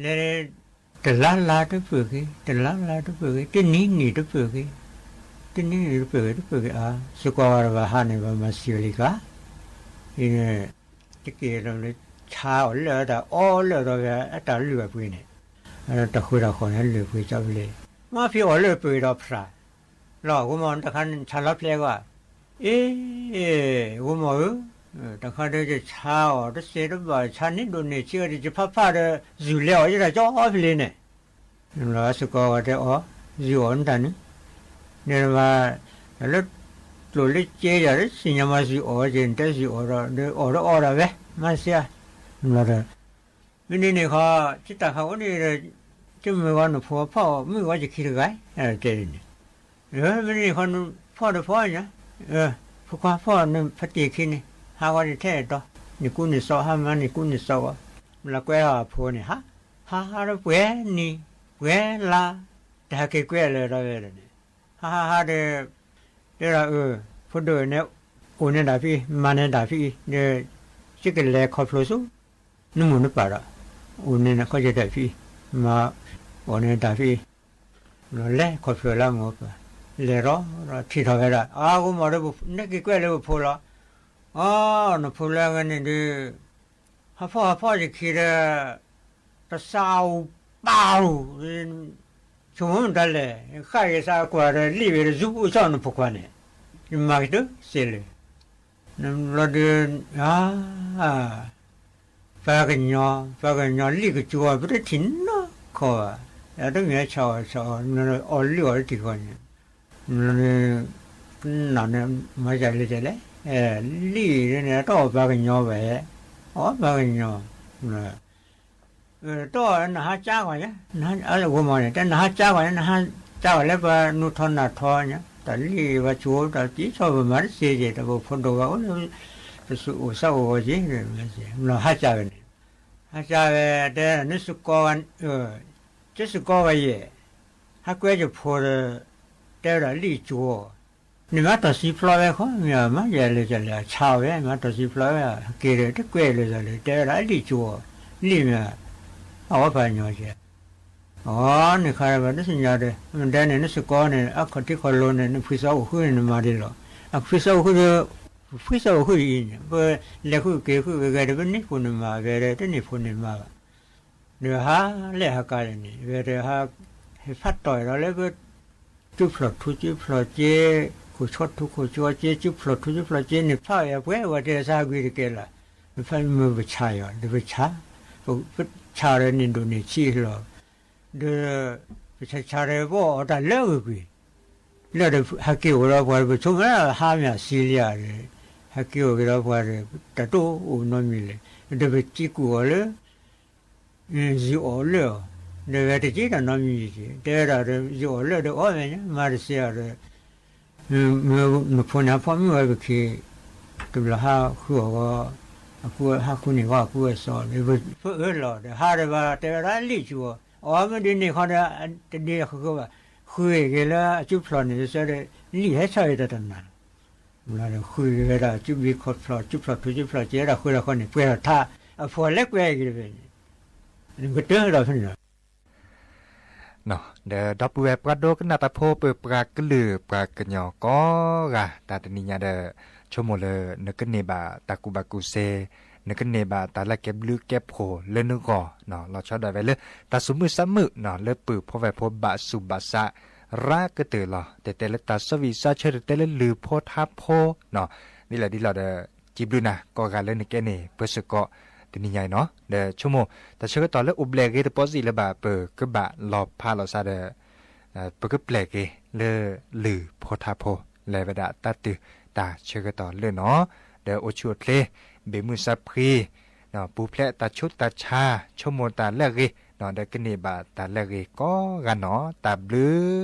လဲၤ တလါလါတပၢၢ်က့ၤ တလါလါတပၢၢ်က့ၤ တနံၤနံၤတပၢၢ်က့ၤ, တနံၤနံၤတပၢၢ်က့ၤ တပၢၢ်က့ၤအါ, စ့ၢ်ကီးဝဲတဘၣ်ဟးန့ၣ် ဘၣ်မၤစံးဝဲလံကါ, အံၤန့ၣ် တက့ၢ်လီၤလၢ ဆါအီၤလၢာ်ဒီးအီလၢာ်ဒီး အတၢ်လုၢ်ဘၣ်ပှ့ၤန့ၣ်, တၢ်ဃုတၢ်ဃီၣ်န့ၣ် လုၢ်ပှ့ၤကၠီဖဲလဲၣ်, မ့ၢ်ဖံးအီၣ်လၢပၢၢ်ဒီးဖရၣ်, လီၤ ဂိမီၢ် တၢ်ခါန့ၣ် ဆါလီၤဖျဲးကွၢ်, အ့ ဂိမီၢ်ဧၢ, တၢ်ခါဒီးယဆါအီၤတစဲးတဘၣ် ဆါန့ၢ်ဒိၣ်န့ၢ်ဆံးအီၤဒီး ယဖးဖးဒီး စူၢ်လဲၤအီၤယတၢ်ကၠီဖဲလဲၣ်န့ၣ်, စ့ၢ်ကီးဝဲတဲအီၤ စူၢ်အီၤနတၢ်န့ၣ်, န့ၣ်ဘၣ်, လၢ ကျိၣ်လၢက့ယၤလၢစံၣ်ညါမၤစူၢ်အီၤက့ၤ နတဲစူၢ်အီၤဒီး ဒီးအီၣ်ဒီးအီဒၣ်ဝဲ မၤစ့ၢ်ဧါ, ဒီး မ့ၢ်န့ၣ်န့ၣ်ခီ ယတၢ်ခါအိၣ်န့ၣ်ဒီး ယမုၢ်ဂီၤနဖိဖီၣ်မုၢ်ဂီၤယခံတဂၤ, တဲန့ၣ်, မ့ၢ်န့ၣ်န့ၣ်ခီ ဖီၣ်ဒီးဖီၣ်ညါ, ဖိခွါဖီၣ်နဖါတံၢ်ခံန့ၣ်, ဟးဂီၤန့ၣ်ထဲအတီၤ, န့ၢ်ကူန့ၢ်စီး ဟါမၢ်န့ၢ်ကူန့ၢ်စီးဂီၤ, လၢကွဲထီၣ်အဖိန့ၣ် ဟး, ဟးဟးဒီးပှဲၤနံၤ, ပှဲၤလါ, တဟဲက့ၤကွဲလၢာ်ဒီးဝဲဒီးန့ၣ်, ဟးဟးဟးဒီး တဲဒၣ်အၢ, ဖိဒိၣ်န့ၣ် အိၣ်န့ၢ်ဒၣ်ဖဲအံၤ မၤန့ၢ်ဒၣ်ဖဲအံၤ, ဒီး ယကလဲၤခီဖျိဆူ နမိၢ်နပၢ်ဒီး, အိၣ်န့ၢ်နခီၣ်ယဲၢ်တၢ်ဖဲအံၤ, မၤ အိၣ်န့ၢ်တၢ်ဖဲအံၤ, လဲၤခီဖျိလၢမိၢ်ပၢ်, လဲၤထီၣ်ဒီးထံၣ်ထီၣ်ဝဲဒၣ် အါ ဂိမီၢ်ဒီး နက့ၤကွဲလၢပဖိလီၤ, အီ နဖိလၢအဂၤန့ၣ်ဒီး ဟးဖီၣ်ဟးဖီၣ်ယခံဒီး တစးအူပၢ်အူ ဆိကမိၣ်မတၤလဲၣ်, ဃၣ်က့ၤစးကွၢ်ဒီး လံၣ်ဝဲတစူးအိၣ်ဆီၣ်နဖိခွါန့ၣ်, ယမၤက့ၤတစဲးလၢၤ, နဘျီဒီး အါ ပှၤကညီ, ပှၤကညီလံၣ်ကစူအီၤ ပတထံၣ်နီတခီဘၣ်, အတမ့ၢ်ဆါအီၤဆါအီၤ, အီၣ်လံၣ်အီၤတထံၣ်ဃီန့ၣ်, နနၤန့ၣ် မၤယၤလဲၤကလဲၣ်, လံၣ်န့ၣ် တအီၣ်ပှၤကညီဘၣ်, အီၣ်ပှၤကညီ, တအီၣ်နဟးကၠါကွၢ်ယၤ, ဂိမီၢ်န့ၣ် တဲနဟးကၠါကွၢ်န့ၣ် နဟးကၠါကွၢ်လၢပှၤနူထီၣ်နၢ်ထီညါ, တၢ်လံၣ်ပှၤကၠိ တၢ်ကံၣ်ဆီၣ်ပမၤတစ့က့ၤ တၢ်ပဖိဒိၣ်ဘၣ်အိၣ်လၢ ပစူးအိၣ်စးအိၣ်ဝဲက့ၤ, ဟးကၠါဝဲန့ၣ်, ဟးကၠါဝဲ တဲနစ့ၢ်ကီး, ကစ့ၢ်ကီးဝဲယဲၢ်, ဟးကွဲယဖိဒီး တဲဝဲဒၣ်လံၣ်ကၠိ, န့ၣ်မၤတၢ်စံးဖျိးဝဲခီ မ့ၢ်မၤယဲၢ်လဲၤကလဲၣ် ဆါဝဲ မၤတၢ်စံးဖျိးဝဲ ဟဲက့ၤဒီး တကွဲးလၢၤလၢၤ တဲဝဲဒၣ်လံၣ်ကၠိ, လံၣ်မ့ၢ် အဝဲပှၤကညီကဲ, အီ န့ၣ်ခါဒီး ပှၤတသ့ၣ်ညါဒီး မ့ၢ်ဒ်န့ၣ် နစ့ၢ်ကီးန့ၣ် အခီၣ်ထံးခီၣ်လိၤန့ၣ် နဖှံသးအိၣ်ဃုန့ၣ် နမၤဒ်လီၤ, အဖှံသးအိၣ်ဃုဒီး ဖှံသးအိၣ်ဃုအံၤန့ၣ် ပလဲၤဃုက့ၤဃုက့ၤဒီး ပန့ၢ်ဖိန့ၢ်မါဝဲဒီး တန့ၢ်ဖိန့ၢ်မါဘၣ်, ဒီးဟးလဲၣ်ဟးကါန့ၣ် ဝဲဒီးဟး ဟဲဖးတီၢ်ဒီးလၢပ စုဖျီၣ်ထူစုဖျီၣ်က့, ခိၣ်ဆီထူခိၣ်ဆီက့, စုဖျီၣ်ထူစုဖျီၣ်က့န့ၣ် ဖးအီၤပှဲၤဝဲတဲဆါကွံာ်တကဲလၢ်, ဖဲမုၢ်ပဆါအီၤ ဒီးပဆါ, ပဆါဒီးန့ၢ်ဒိၣ်န့ၢ်ဆံးလီၤ, ဒီး ပဆါဆါဒီးပအီၣ်တၢ်လၢအဂ့ၤကွံာ်, လၢဒီးဟဲက့ၤအိၣ်ဒီးပှၤဒီး ပဆိကမိၣ်ဟါမ့ၢ်စံလံဧါဒီး ဟဲက့ၤအိၣ်က့ၤဒီးပှၤဒီး တၢ်တအိၣ်နီတမံၤလဲၣ်, ဒီးပစံးကူၣ်အီၤလၢ ယံာ်အီၣ်လၢာ်အီၤ, ဒီးဝဲတက့ၢ်တၢ်နီတမံၤယံာ်က့ၤ တဲဝဲဒၣ်ဒီး ယံာ်အီၣ်လၢာ်ဒီးအီၣ်ဝဲညါ မၤတစဲးအီၤဒီး နဖိန့ၣ်ဟးဖီၣ်မုၢ်ဝဲပခံ တဘျီဟးဃုအီၤဂီၢ်, အကူဟးဃုန့ၢ်ဂီၢ်အကူဝဲစီၤဒီး ပအၢၣ်လီၤဒီး ဟးဒီးဘၣ်တဲဝဲဒၣ်လံၣ်ကၠိအီၤ, အီ မ့ၢ်ဒ်န့ၣ်ခီဒီး တဒ်ဃုဃုဘၣ်, ဃုက့ၤလၢအစုဖျီၣ်န့ၣ် စၢဒီး လံၣ်ဟဲဆၢအံၤတၢ်တနၤ လီၤဒီးဃုက့ၤဝဲဒၣ် စုဘံခီဖျိ စုဖျီၣ်ထူ စုဖျီၣ်က့ၤဝဲဒၣ် ဃုဒၣ်ဃီန့ၣ် ပှဲၤထီၣ်ထါ အဖိလဲၤကွဲက့ၤတဖဲန့ၣ် နကတၢၢ်ဒီးဖဲန့ၣ်လီၤ. ဒီးဒီပုၢ်ဝဲၢ်ပှၤဒိကနၣ်တၢ်ဖိ ပပှၤကလုာ်ပှၤကညီကိးဂၤ တၢ်တနံၤညါဒီး ဆိကမိၣ်လၢ နကန့ၢ်ဘၣ်တၢ်ကူၣ်ဘၣ်ကူၣ်သ့, နကန့ၢ်ဘၣ်တၢ်လၢကဲဘျုးကဲဖှိၣ်လၢနဂီၢ်, လီၤဆီဒၣ်ဝဲလၢ တၢ်သူၣ်မုာ်သးမုာ် လၢပုၢ်ဖိဝဲၢ်ဖိဘၣ်ဆူးဘၣ်ဆါ ရၤကတၢၢ်လီၤ. တတဲလၢတၢ်ဆီၣ်ဝံၣ်ဆီၣ်ဆၢ တတဲလၢလုၢ်ဖိထါဖိ ဒ်လဲၣ်ဒ်လဲၣ်ဒီး စံးဘျုးနၤ ကိးဂၤလၢနကဲန့ၣ် ပၢဆၢကီး တနံၤညါအံၤနီၤ ဒီးဆိကမိၣ် တၢ်ဆၢကတီၢ်လၢအိၣ်ဘျဲၣ်ဂ့ၤတပီစံးလၢၤဘၣ် ပကဘၣ်လီၤဖးလီၤစးဒီး ပကပျဲၢ်က့ၤလၢလုၢ်ဖိထါဖိ လဲၤဝဲဒၣ်တၢ်တုၤတၢ်ဆၢကတီၢ်လၢနီၤ ဒီးအိၣ်ဆူၣ်အိၣ်ချ့ ဘၣ်မုာ်စၢ်ဖှံ ပူၤဖျဲးတၢ်ဆူးတၢ်ဆါ ဆိကမိၣ်တၢ်လၢအဂ့ၤ ဒီးကန့ၢ်ဘၣ်တၢ်လၢအဂ့ၤကိးဂၤနီၤ တၢ်ဘျုး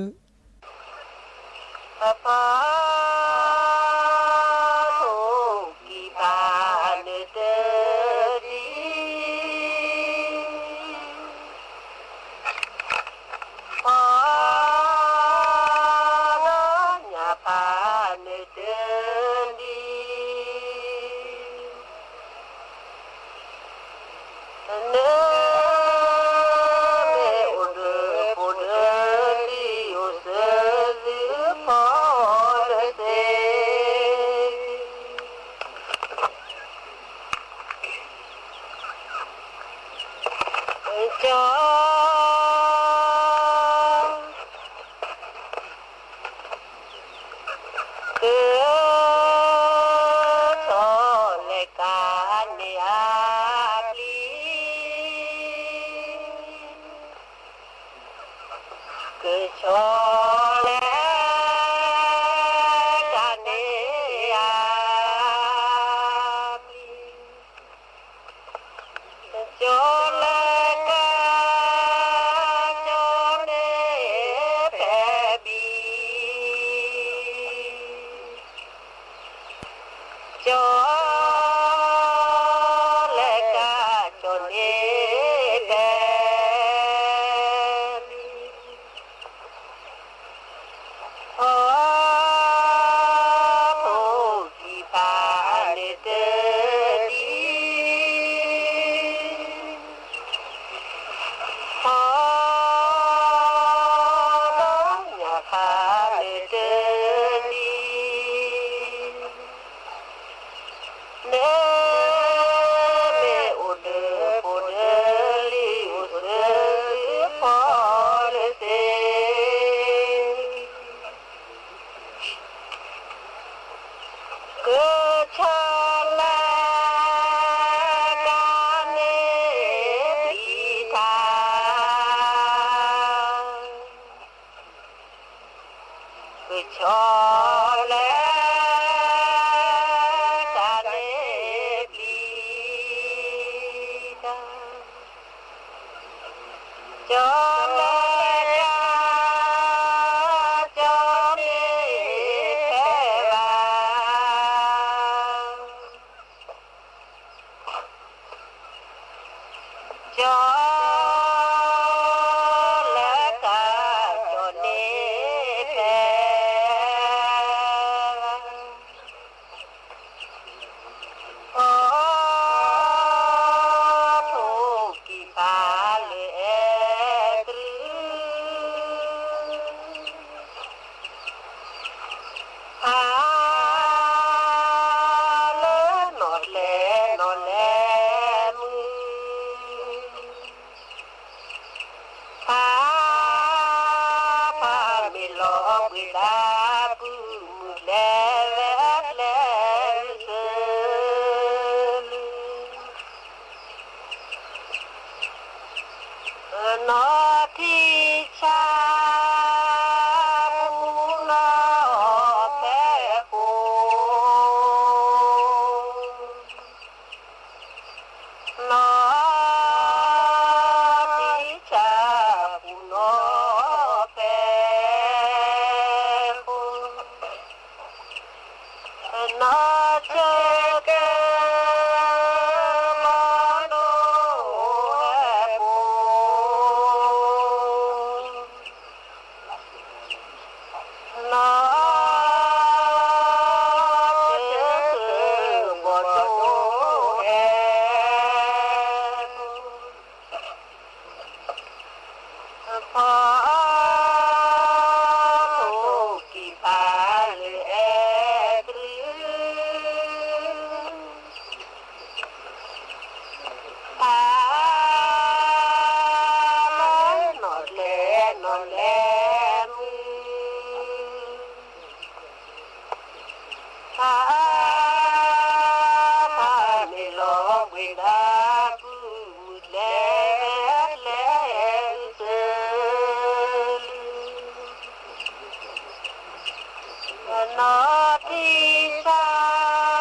ပဖီ ထူၣ်ကံၢ်ဖးနၢၤတဒံ ဖီ ညၣ်ဖးနၢၤတဒံ နမ့ၢ်အိၣ်ဒီးဖိဒီးလံၤ အိၣ်စၢၤသုဖီတသ့ ကၠီ က ဆီလဲၤကၤန့ၢ်အပျံၤ ကဆီလဲၤကၤန့ၢ်အပျံၤ ကဆီလဲၤကၤ ကၠီန့ၣ်ဖဲဘံ ကၠီလဲၤကၤ ကၠီန့ၣ်ဖဲ ဖီ ထူၣ်ကံၢ်ဖးနၢၤတဒံ ဖီ ညၣ်ဖးနၢၤတဒံ နမ့ၢ်အိၣ်ဒီးဖိဒီးလံၤ အိၣ်စၢၤသုဖီတသ့ ကဆီလဲၤကၤန့ၢ်ပျံၤတၢ် ကဆီလဲၤကၤန့ၢ်ပျံၤတၢ် ကဆီလဲၤကၤ ကၠီန့ၣ်ဖဲဘံ ကဆီလဲၤကၤ ကၠီန့ၣ်ဖဲ ဖီ ထူၣ်ကံၢ်ဖးလၢအဲၣ်တြူ ဖး လၢနီၣ်ကျဲနီၣ်လဲၤမုၢ် ဖး ဖးမ့ၢ်လီၤဘှံးသး ပုၢ်မုၣ်လဲၤဝဲကျဲ စၢၤ နီၢ်ထံဆၣ် ပူၤနီၢ်ဖဲခိၣ် နီၢ်ထံဆၣ် ပူၤနီၢ်ဖဲခိၣ် နီၢ်ဆၢကဲ လီၤဒိၣ်ဟဲပူၤ နီၢ်ဆၢကဲ ဘီၣ်ဒိၣ်ဟဲ ဖီ ထူၣ်ကံၢ်ဖးလၢအဲၣ်တြူ ဖး လၢနီၣ်ကျဲနီၣ်လဲၤမုၢ် ဖး ဖးမ့ၢ်လီၤဘှံးသး ထံဆၣ်ပူၤနီၢ်ဖဲလီၤ, နီၢ်ထံဆၣ်ပူၤနီၢ်ဖဲလီၤ, နီၢ်ဆၢကဲမၤဒိၣ်ဟဲလီၤ, နီၢ်ဆၢကဲမၤဒိၣ်ဟဲလီၤ, နီၢ်ထံဆၣ်ပူၤလၢမုၢ်ဒုး နီၢ်ထံဆၣ်ပူၤလၢမုၢ်ဒုး, ကျီၢ်လဲၤကျီၢ်က့ၤသိၣ်လွံၢ်မံၤ ကျီၢ်လဲၤကျီၢ်က့ၤသိၣ်လွံၢ်မံၤ, နီၢ်ထ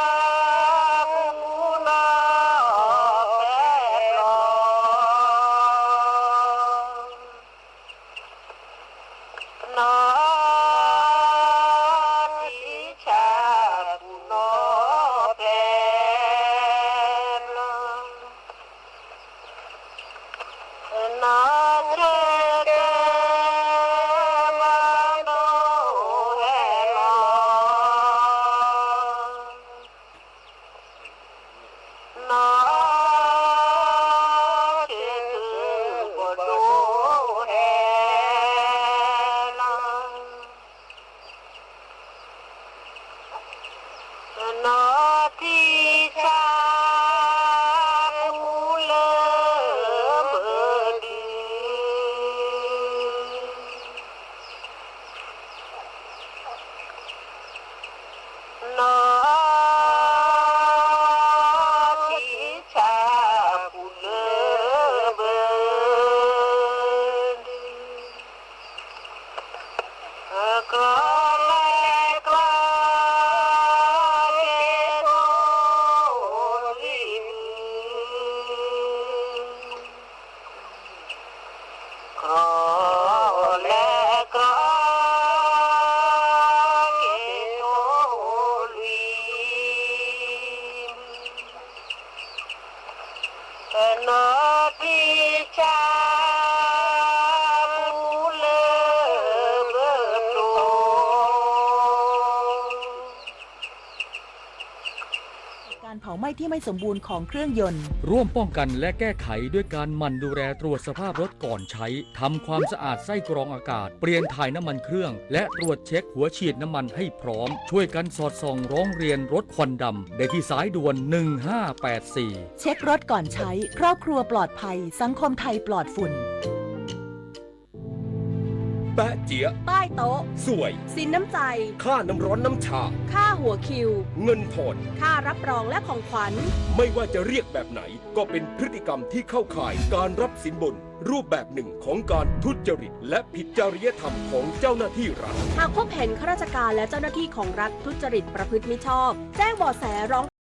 ံဆၣ် การเผาไหม้ที่ไม่สมบูรณ์ของเครื่องยนต์ ร่วมป้องกันและแก้ไขด้วยการหมั่นดูแลตรวจสภาพรถก่อนใช้ ทำความสะอาดไส้กรองอากาศ เปลี่ยนถ่ายน้ำมันเครื่อง และตรวจเช็คหัวฉีดน้ำมันให้พร้อม ช่วยกันสอดส่องร้องเรียนรถควันดำ ได้ที่สายด่วน หนึ่งห้าแปดสี่ เช็ครถก่อนใช้ ครอบครัวปลอดภัย สังคมไทยปลอดฝุ่น แป๊ะเจี๊ยะ ใต้โต๊ะ สวย สินน้ำใจ ค่าน้ำร้อนน้ำชา ค่าหัวคิว เงินทอน ค่ารับรองและของขวัญ ไม่ว่าจะเรียกแบบไหน ก็เป็นพฤติกรรมที่เข้าข่ายการรับสินบน รูปแบบหนึ่งของการทุจริต และผิดจริยธรรมของเจ้าหน้าที่รัฐ หากพบเห็นข้าราชการและเจ้าหน้าที่ของรัฐทุจริตประพฤติมิชอบ แจ้งเบาะแสร้อง